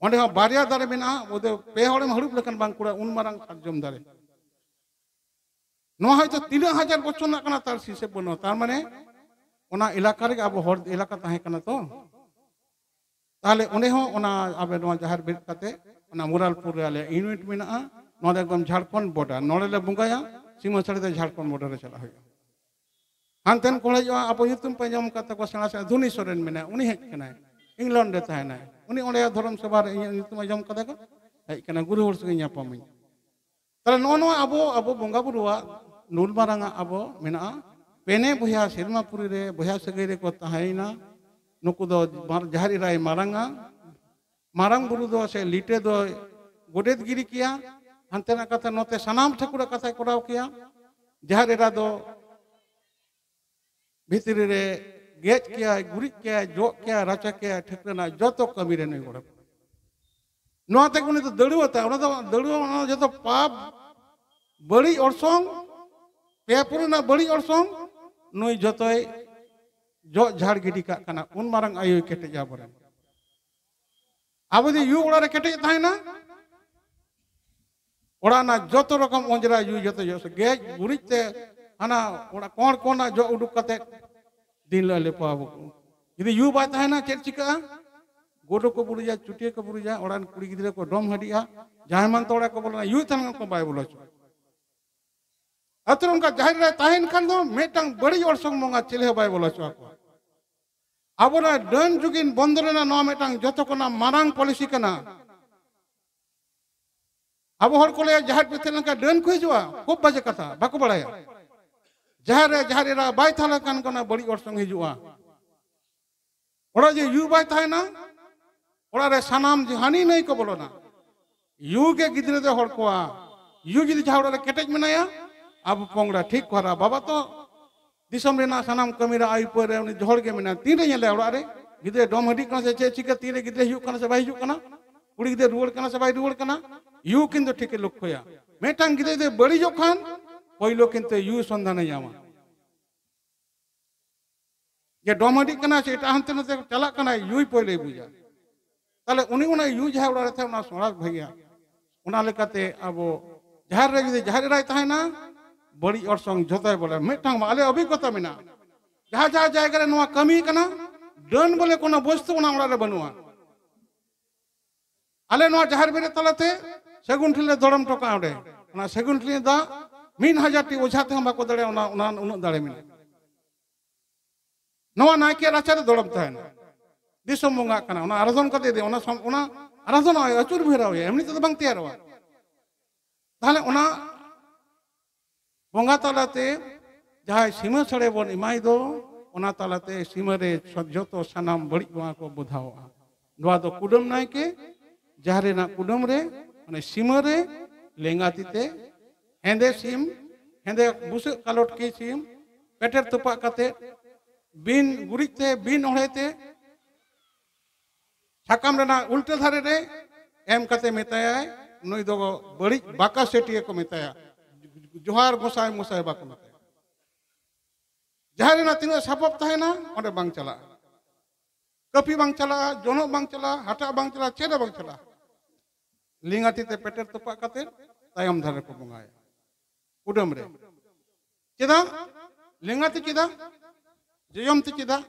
ᱚᱸᱰᱮ ᱦᱚᱸ ᱵᱟᱨᱭᱟ ᱫᱟᱨᱮ ᱢᱮᱱᱟᱜᱼᱟ, ᱚᱸᱰᱮ ᱯᱮ ᱦᱚᱲᱮᱢ ᱦᱟᱹᱲᱩᱵ ᱞᱮᱠᱷᱟᱱ ᱵᱟᱝ ᱠᱩᱲᱟᱹᱜᱼᱟ, ᱩᱱ ᱢᱟᱨᱟᱝ ᱥᱟᱨᱡᱚᱢ ᱫᱟᱨᱮ᱾ ᱱᱚᱣᱟ ᱦᱚᱭᱛᱳ ᱛᱤᱱᱟᱹᱜ ᱦᱟᱡᱟᱨ ᱵᱚᱪᱷᱚᱨ ᱨᱮᱱᱟᱜ ᱠᱟᱱᱟ, ᱛᱟᱨ ᱦᱤᱥᱟᱹᱵ ᱵᱟᱹᱱᱩᱜᱼᱟ᱾ ᱛᱟᱨ ᱢᱟᱱᱮ ᱚᱱᱟ ᱮᱞᱟᱠᱟ ᱨᱮᱜᱮ ᱟᱵᱚ ᱦᱚᱲ ᱮᱞᱟᱠᱟ ᱛᱟᱦᱮᱸ ᱠᱟᱱᱟ ᱛᱚ᱾ ᱛᱟᱦᱞᱮ ᱚᱸᱰᱮ ᱦᱚᱸ ᱚᱱᱟ ᱟᱵᱮ ᱱᱚᱣᱟ ᱡᱟᱦᱮᱨ ᱵᱮᱨᱮᱫ ᱠᱟᱛᱮ ᱚᱱᱟ ᱢᱩᱨᱟᱞᱯᱩᱨ ᱨᱮ ᱟᱞᱮᱭᱟᱜ ᱤᱭᱩᱱᱤᱴ ᱢᱮᱱᱟᱜᱼᱟ᱾ ᱱᱚᱣᱟ ᱫᱚ ᱮᱠᱫᱚᱢ ᱡᱷᱟᱲᱠᱷᱚᱸᱰ ᱵᱚᱰᱟᱨ, ᱱᱚᱰᱮ ᱞᱮ ᱵᱚᱸᱜᱟᱭᱟ, ᱥᱤᱢᱟᱹ ᱥᱟᱹᱲᱤ ᱫᱚ ᱡᱷᱟᱲᱠᱷᱚᱸᱰ ᱵᱚᱰᱟᱨ ᱨᱮ ᱪᱟᱞᱟᱜ ᱦᱩᱭᱩᱜᱼᱟ᱾ ᱦᱟᱱᱛᱮᱱ ᱠᱚ ᱦᱤᱡᱩᱜᱼᱟ, ᱟᱵᱚ ᱧᱩᱛᱩᱢ ᱯᱮ ᱟᱸᱡᱚᱢ ᱟᱠᱟᱫ ᱛᱟᱠᱚᱣᱟ, ᱥᱮᱬᱟ ᱥᱮᱬᱟ ᱫᱷᱩᱱᱤ ᱥᱚᱨᱮᱱ ᱢᱮᱱᱟᱭᱟ, ᱩᱱᱤ ᱦᱮᱡ ᱠᱟᱱᱟᱭ, ᱤᱝᱞᱚᱱᱰ ᱨᱮ ᱛᱟᱦᱮᱱᱟᱭ, ᱩᱱᱤ ᱚᱸᱰᱮ ᱫᱷᱚᱨᱚᱢ ᱥᱚᱵᱷᱟ ᱨᱮ ᱤᱧᱟᱹᱜ ᱧᱩᱛᱩᱢ ᱟᱸᱡᱚᱢ ᱠᱟᱫᱟ ᱠᱚ, ᱦᱮᱡ ᱠᱟᱱᱟ, ᱜᱩᱨᱩ ᱦᱚᱲ ᱥᱚᱸᱜᱮ ᱧᱟᱯᱟᱢᱟᱹᱧ᱾ ᱛᱟᱦᱞᱮ ᱱᱚᱜᱼᱚ ᱱᱚᱣᱟ ᱟᱵᱚ, ᱟᱵᱚ ᱵᱚᱸᱜᱟ ᱵᱩᱨᱩᱣᱟᱜ ᱱᱩᱱ ᱢᱟᱨᱟᱝ ᱟᱜ ᱟᱵᱚ ᱢᱮᱱᱟᱜᱼᱟ᱾ ᱯᱮᱱᱮ ᱵᱚᱭᱦᱟ ᱥᱮᱨᱢᱟ ᱯᱩᱨᱤ ᱨᱮ ᱵᱚᱭᱦᱟ ᱥᱟᱹᱜᱟᱹᱭ ᱨᱮᱠᱚ ᱛᱟᱦᱮᱸᱭᱮᱱᱟ᱾ ᱱᱩᱠᱩ ᱫᱚ ᱢᱟᱨ-, ᱡᱟᱦᱮᱨ ᱮᱨᱟᱭ ᱢᱟᱨᱟᱝᱟ, ᱢᱟᱨᱟᱝ ᱵᱩᱨᱩ ᱫᱚ ᱥᱮ ᱞᱤᱴᱟᱹ ᱫᱚᱭ ᱜᱚᱰᱮᱛ ᱜᱤᱨᱤ ᱠᱮᱭᱟ, ᱦᱟᱱᱛᱮᱱᱟᱜ ᱠᱟᱛᱷᱟ ᱱᱚᱛᱮ ᱥᱟᱱᱟᱢ ᱴᱷᱟᱹᱠᱩᱨᱟᱜ ᱠᱟᱛᱷᱟᱭ ᱠᱚᱨᱟᱣ ᱠᱮᱭᱟ᱾ ᱡᱟᱦᱮᱨ ᱮᱨᱟ ᱫᱚ ᱵᱷᱤᱛᱨᱤ ᱨᱮ ᱜᱮᱡ ᱠᱮᱭᱟᱭ, ᱜᱩᱨᱤᱡ ᱠᱮᱭᱟᱭ, ᱡᱚᱜ ᱠᱮᱭᱟᱭ, ᱨᱟᱪᱟ ᱠᱮᱭᱟᱭ, ᱴᱷᱟᱹᱠᱨᱟᱹᱱᱟ ᱡᱚᱛᱚ ᱠᱟᱹᱢᱤ ᱨᱮ ᱱᱩᱭ ᱜᱚᱲᱚ᱾ ᱱᱚᱣᱟ ᱛᱮᱜᱮ ᱩᱱᱤ ᱫᱚ ᱫᱟᱹᱲᱩᱣᱟᱹ ᱛᱟᱭ, ᱚᱱᱟ ᱫᱚ ᱫᱟᱹᱲᱩᱣᱟᱹ, ᱚᱱᱟ ᱡᱚᱛᱚ ᱯᱟᱯ, ᱵᱟᱹᱲᱤᱡ ᱚᱨᱥᱚᱝ, ᱯᱮ ᱯᱩᱨᱤ ᱨᱮᱱᱟᱜ ᱵᱟᱹᱲᱤᱡ ᱚᱨᱥᱚᱝ ᱱᱩᱭ ᱡᱚᱛᱚᱭ ᱡᱚᱜ ᱡᱷᱟᱲ ᱜᱤᱰᱤ ᱠᱟᱜ ᱠᱟᱱᱟ᱾ ᱩᱱ ᱢᱟᱨᱟᱝ ᱟᱭᱳᱭ ᱠᱮᱴᱮᱡᱟ ᱟᱵᱚᱨᱮᱱ᱾ ᱟᱵᱚ ᱡᱩᱫᱤ ᱭᱩ ᱚᱲᱟᱜ ᱨᱮ ᱠᱮᱴᱮᱡ ᱛᱟᱦᱮᱱᱟ, ᱚᱲᱟᱜ ᱨᱮᱱᱟᱜ ᱡᱚᱛᱚ ᱨᱚᱠᱚᱢ ᱚᱸᱡᱽᱨᱟ ᱭᱩ ᱡᱚᱛᱚ ᱡᱚᱜ ᱥᱮ ᱜᱮᱡ ᱜᱩᱨᱤᱡ ᱛᱮ ᱦᱟᱱᱟ ᱚᱲᱟᱜ ᱠᱚᱬ ᱠᱚᱬᱟᱜ ᱡᱚᱜ ᱩᱰᱩᱠ ᱠᱟᱛᱮ ᱫᱤᱱ ᱞᱮ ᱞᱮᱯᱚ ᱟᱵᱚ ᱠᱚ᱾ ᱡᱩᱫᱤ ᱭᱩ ᱵᱟᱭ ᱛᱟᱦᱮᱱᱟ, ᱪᱮᱫ ᱪᱤᱠᱟᱹᱜᱼᱟ? ᱜᱳᱰᱳ ᱠᱚ ᱵᱩᱨᱩᱡᱟ, ᱪᱩᱴᱭᱟᱹ ᱠᱚ ᱵᱩᱨᱩᱡᱟ, ᱚᱲᱟᱜ ᱨᱮᱱ ᱠᱩᱲᱤ ᱜᱤᱫᱽᱨᱟᱹ ᱠᱚ ᱰᱚᱢ ᱦᱟᱹᱰᱤᱜᱼᱟ, ᱡᱟᱦᱟᱸᱭ ᱢᱟᱱ ᱛᱚ ᱚᱲᱟᱜ ᱠᱚ ᱵᱚᱞᱚᱱᱟ, ᱭᱩ ᱛᱟᱦᱮᱱ ᱠᱷᱟᱱ ᱠᱚ ᱵᱟᱭ ᱵᱚᱞᱚ ᱦᱚᱪᱚᱜᱼᱟ᱾ ᱟᱹᱛᱩ ᱨᱮ ᱚᱱᱠᱟ ᱡᱟᱦᱮᱨ ᱮᱨᱟᱭ ᱛᱟᱦᱮᱱ ᱠᱷᱟᱱ ᱫᱚ ᱢᱤᱫᱴᱟᱝ ᱵᱟᱹᱲᱤᱡ ᱚᱨᱥᱚᱝ ᱵᱚᱸᱜᱟ ᱪᱤᱞᱤ ᱦᱚᱸ ᱵᱟᱭ ᱵᱚᱞᱚ ᱦᱚᱪᱚ ᱟᱠᱚᱣᱟ᱾ ᱟᱵᱚᱱᱟᱜ ᱰᱟᱹᱱ ᱡᱩᱜᱤᱱ ᱵᱚᱱᱫᱚ ᱨᱮᱱᱟᱜ ᱱᱚᱣᱟ ᱢᱤᱫᱴᱟᱝ ᱡᱚᱛᱚ ᱠᱷᱚᱱᱟᱜ ᱢᱟᱨᱟᱝ ᱯᱚᱞᱤᱥᱤ ᱠᱟᱱᱟ᱾ ᱟᱵᱚ ᱦᱚᱲ ᱠᱚ ᱞᱟᱹᱭᱟ ᱡᱟᱦᱮᱨ ᱯᱮ ᱛᱟᱦᱮᱸ ᱞᱮᱱᱠᱷᱟᱱ ᱰᱟᱹᱱ ᱠᱚ ᱦᱤᱡᱩᱜᱼᱟ, ᱠᱷᱩᱵ ᱵᱟᱡᱮ ᱠᱟᱛᱷᱟ, ᱵᱟᱠᱚ ᱵᱟᱲᱟᱭᱟ᱾ ᱡᱟᱦᱮᱨ ᱨᱮ ᱡᱟᱦᱮᱨ ᱮᱨᱟ ᱵᱟᱭ ᱛᱟᱦᱮᱸ ᱞᱮᱱᱠᱷᱟᱱ ᱠᱳᱱᱳ ᱵᱟᱹᱲᱤᱡ ᱚᱨᱥᱚᱝ ᱦᱤᱡᱩᱜᱼᱟ᱾ ᱚᱲᱟᱜ ᱡᱮ ᱭᱩ ᱵᱟᱭ ᱛᱟᱦᱮᱱᱟ, ᱚᱲᱟᱜ ᱨᱮ ᱥᱟᱱᱟᱢ ᱡᱮ ᱦᱟᱹᱱᱤ ᱱᱟᱹᱭ ᱠᱚ ᱵᱚᱞᱚᱱᱟ᱾ ᱭᱩ ᱜᱮ ᱜᱤᱫᱽᱨᱟᱹ ᱫᱚ ᱦᱚᱲ ᱠᱚᱣᱟ᱾ ᱭᱩ ᱡᱩᱫᱤ ᱡᱟᱦᱟᱸ ᱚᱲᱟᱜ ᱨᱮ ᱠᱮᱴᱮᱡ ᱢᱮᱱᱟᱭᱟ, ᱟᱵᱚ ᱯᱚᱝᱲᱟ ᱴᱷᱤᱠ ᱠᱚ ᱦᱟᱨᱟ᱾ ᱵᱟᱵᱟ ᱛᱚ ᱫᱤᱥᱚᱢ ᱨᱮᱱᱟᱜ ᱥᱟᱱᱟᱢ ᱠᱟᱹᱢᱤ ᱨᱮ ᱟᱭ ᱩᱯᱟᱹᱭ ᱨᱮ ᱩᱱᱤ ᱡᱚᱦᱚᱲ ᱜᱮ ᱢᱮᱱᱟᱭᱟ᱾ ᱛᱤᱱᱨᱮ ᱧᱮᱞᱮ ᱚᱲᱟᱜ ᱨᱮ ᱜᱤᱫᱽᱨᱟᱹ ᱰᱚᱢ ᱦᱟᱹᱰᱤᱜ ᱠᱟᱱᱟ ᱥᱮ ᱪᱮᱫ ᱪᱤᱠᱟᱹ, ᱛᱤᱱᱨᱮ ᱜᱤᱫᱽᱨᱟᱹ ᱦᱤᱡᱩᱜ ᱠᱟᱱᱟ ᱥᱮ ᱵᱟᱭ ᱦᱤᱡᱩᱜ ᱠᱟᱱᱟ, ᱠᱩᱲᱤ ᱜᱤᱫᱽᱨᱟᱹ ᱨᱩᱣᱟᱹᱲ ᱠᱟᱱᱟ ᱥᱮ ᱵᱟᱭ ᱨᱩᱣᱟᱹᱲ ᱠᱟᱱᱟ, ᱭᱩ ᱠᱤᱱᱛᱩ ᱴᱷᱤᱠᱮ ᱞᱚᱠᱠᱷᱚᱭᱟ᱾ ᱢᱤᱫᱴᱟᱝ ᱜᱤᱫᱽᱨᱟᱹ ᱡᱩᱫᱤ ᱵᱟᱹᱲᱤᱡᱚᱜ ᱠᱷᱟᱱ ᱯᱳᱭᱞᱳ ᱠᱤᱱᱛᱩ ᱭᱩ ᱥᱚᱱᱫᱷᱟᱱᱮ ᱧᱟᱢᱟ᱾ ᱡᱮ ᱰᱚᱢ ᱦᱟᱹᱰᱤᱜ ᱠᱟᱱᱟ ᱥᱮ ᱮᱴᱟᱜ ᱦᱟᱱᱛᱮ ᱱᱟᱛᱮ ᱪᱟᱞᱟᱜ ᱠᱟᱱᱟᱭ, ᱭᱩᱭ ᱯᱳᱭᱞᱳᱭ ᱵᱩᱡᱟ᱾ ᱛᱟᱦᱞᱮ ᱩᱱᱤ ᱚᱱᱟ ᱭᱩ ᱡᱟᱦᱟᱸ ᱚᱲᱟᱜ ᱨᱮ ᱛᱟᱦᱮᱸ, ᱚᱱᱟ ᱥᱚᱲᱟᱠ ᱵᱷᱟᱹᱜᱤᱭᱟ᱾ ᱚᱱᱟ ᱞᱮᱠᱟᱛᱮ ᱟᱵᱚ ᱡᱟᱦᱮᱨ ᱨᱮ ᱡᱩᱫᱤ ᱡᱟᱦᱮᱨ ᱮᱨᱟᱭ ᱛᱟᱦᱮᱱᱟ, ᱵᱟᱹᱲᱤᱡ ᱚᱨᱥᱚᱝ ᱡᱷᱚᱛᱚᱭ ᱵᱚᱞᱮ᱾ ᱢᱤᱫᱴᱟᱝ ᱢᱟ ᱟᱞᱮ ᱚᱵᱷᱤᱜᱽᱜᱚᱛᱟ ᱢᱮᱱᱟᱜᱼᱟ, ᱡᱟᱦᱟᱸ ᱡᱟᱦᱟᱸ ᱡᱟᱭᱜᱟ ᱨᱮ ᱱᱚᱣᱟ ᱠᱟᱹᱢᱤ ᱠᱟᱱᱟ, ᱰᱟᱹᱱ ᱵᱚᱞᱮ ᱠᱳᱱᱳ ᱵᱚᱥᱛᱩ ᱚᱱᱟ ᱚᱲᱟᱜ ᱨᱮ ᱵᱟᱹᱱᱩᱜᱼᱟ᱾ ᱟᱞᱮ ᱱᱚᱣᱟ ᱡᱟᱦᱮᱨ ᱵᱮᱨᱮᱫ ᱛᱟᱞᱟᱛᱮ ᱥᱟᱹᱜᱩᱱ ᱴᱷᱤᱞᱤ ᱞᱮ ᱫᱚᱲᱚᱢ ᱦᱚᱴᱚ ᱠᱟᱜᱼᱟ ᱚᱸᱰᱮ᱾ ᱚᱱᱟ ᱥᱟᱹᱜᱩᱱ ᱴᱷᱤᱞᱤ ᱫᱟᱜ ᱢᱤᱫ ᱦᱟᱡᱟᱨ ᱴᱤ ᱚᱡᱷᱟ ᱛᱮᱦᱚᱸ ᱵᱟᱠᱚ ᱫᱟᱲᱮᱭᱟᱜᱼᱟ, ᱚᱱᱟ, ᱚᱱᱟ ᱩᱱᱟᱹᱜ ᱫᱟᱲᱮ ᱢᱮᱱᱟᱜᱼᱟ᱾ ᱱᱚᱣᱟ ᱱᱟᱭᱠᱮ ᱨᱟᱪᱟᱨᱮ ᱫᱚᱲᱚᱢ ᱛᱟᱦᱮᱱᱟ, ᱫᱤᱥᱚᱢ ᱵᱚᱸᱜᱟᱜ ᱠᱟᱱᱟ, ᱚᱱᱟ ᱟᱨᱟᱫᱷᱚᱱ ᱠᱟᱛᱮ ᱤᱫᱤ, ᱚᱱᱟ ᱥᱚᱢ-, ᱚᱱᱟ ᱟᱨᱟᱫᱷᱚᱱᱟ ᱦᱩᱭᱩᱜᱼᱟ, ᱟᱹᱪᱩᱨ ᱵᱷᱮᱨᱟᱣ ᱦᱩᱭᱩᱜᱼᱟ, ᱮᱢᱱᱤ ᱛᱮᱫᱚ ᱵᱟᱝ ᱛᱮᱭᱟᱨᱚᱜᱼᱟ᱾ ᱛᱟᱦᱞᱮ ᱚᱱᱟ ᱵᱚᱸᱜᱟ ᱛᱟᱞᱟᱛᱮ ᱡᱟᱦᱟᱸᱭ ᱥᱤᱢᱟᱹ ᱥᱟᱹᱲᱮ ᱵᱚᱱ ᱮᱢᱟᱭ ᱫᱚ, ᱚᱱᱟ ᱛᱟᱞᱟᱛᱮ ᱥᱤᱢᱟᱹ ᱨᱮ ᱥᱚ-, ᱡᱚᱛᱚ ᱥᱟᱱᱟᱢ ᱵᱟᱹᱲᱤᱡ ᱵᱚᱸᱜᱟ ᱠᱚ ᱵᱚᱫᱷᱟᱣᱚᱜᱼᱟ᱾ ᱱᱚᱣᱟ ᱫᱚ ᱠᱩᱰᱟᱹᱢ ᱱᱟᱭᱠᱮ ᱡᱟᱦᱮᱨ ᱨᱮᱱᱟᱜ ᱠᱩᱰᱟᱹᱢ ᱨᱮ, ᱢᱟᱱᱮ ᱥᱤᱢᱟᱹ ᱨᱮ ᱞᱮᱸᱜᱟ ᱛᱤ ᱛᱮ ᱦᱮᱸᱫᱮ ᱥᱤᱢ, ᱦᱮᱸᱫᱮ ᱵᱩᱥᱟᱹᱜ ᱠᱟᱞᱚᱴ ᱠᱤ ᱥᱤᱢ ᱯᱮᱴᱮᱨ ᱛᱚᱯᱟᱜ ᱠᱟᱛᱮ ᱵᱤᱱ ᱜᱩᱨᱤᱡ ᱛᱮ, ᱵᱤᱱ ᱚᱲᱦᱮ ᱛᱮ, ᱥᱟᱠᱟᱢ ᱨᱮᱱᱟᱜ ᱩᱞᱴᱟᱹ ᱫᱷᱟᱨᱮ ᱨᱮ ᱮᱢ ᱠᱟᱛᱮ ᱢᱮᱛᱟᱭᱟᱭ, ᱱᱩᱭ ᱫᱚ ᱵᱟᱹᱲᱤᱡ ᱵᱟᱠᱟ ᱥᱮᱴᱤᱭᱟᱹ ᱠᱚ ᱢᱮᱛᱟᱭᱟ, ᱡᱚᱦᱟᱨ ᱜᱚᱸᱥᱟᱭ ᱢᱚᱸᱥᱟᱭ ᱵᱟᱠᱚ ᱢᱮᱛᱟᱭᱟ᱾ ᱡᱟᱦᱟᱸ ᱨᱮᱱᱟᱜ ᱛᱤᱱᱟᱹᱜ ᱥᱟᱯᱟᱵ ᱛᱟᱦᱮᱱᱟ, ᱚᱸᱰᱮ ᱵᱟᱝ ᱪᱟᱞᱟᱜᱼᱟ, ᱠᱟᱹᱯᱤ ᱵᱟᱝ ᱪᱟᱞᱟᱜᱼᱟ, ᱡᱚᱱᱚᱜ ᱵᱟᱝ ᱪᱟᱞᱟᱜᱼᱟ, ᱦᱟᱴᱟᱜ ᱵᱟᱝ ᱪᱟᱞᱟᱜᱼᱟ, ᱪᱮᱫ ᱦᱚᱸ ᱵᱟᱝ ᱪᱟᱞᱟᱜᱼᱟ᱾ ᱞᱮᱸᱜᱟ ᱛᱤ ᱛᱮ ᱯᱮᱴᱮᱨ ᱛᱚᱯᱟᱜ ᱠᱟᱛᱮ ᱛᱟᱭᱚᱢ ᱫᱷᱟᱨᱮ ᱠᱚ ᱵᱚᱸᱜᱟᱭᱟ ᱠᱩᱰᱟᱹᱢ ᱨᱮ᱾ ᱪᱮᱫᱟᱜ? ᱞᱮᱸᱜᱟ ᱛᱤ ᱪᱮᱫᱟᱜ? ᱡᱚᱡᱚᱢ ᱛᱤ ᱪᱮᱫᱟᱜ?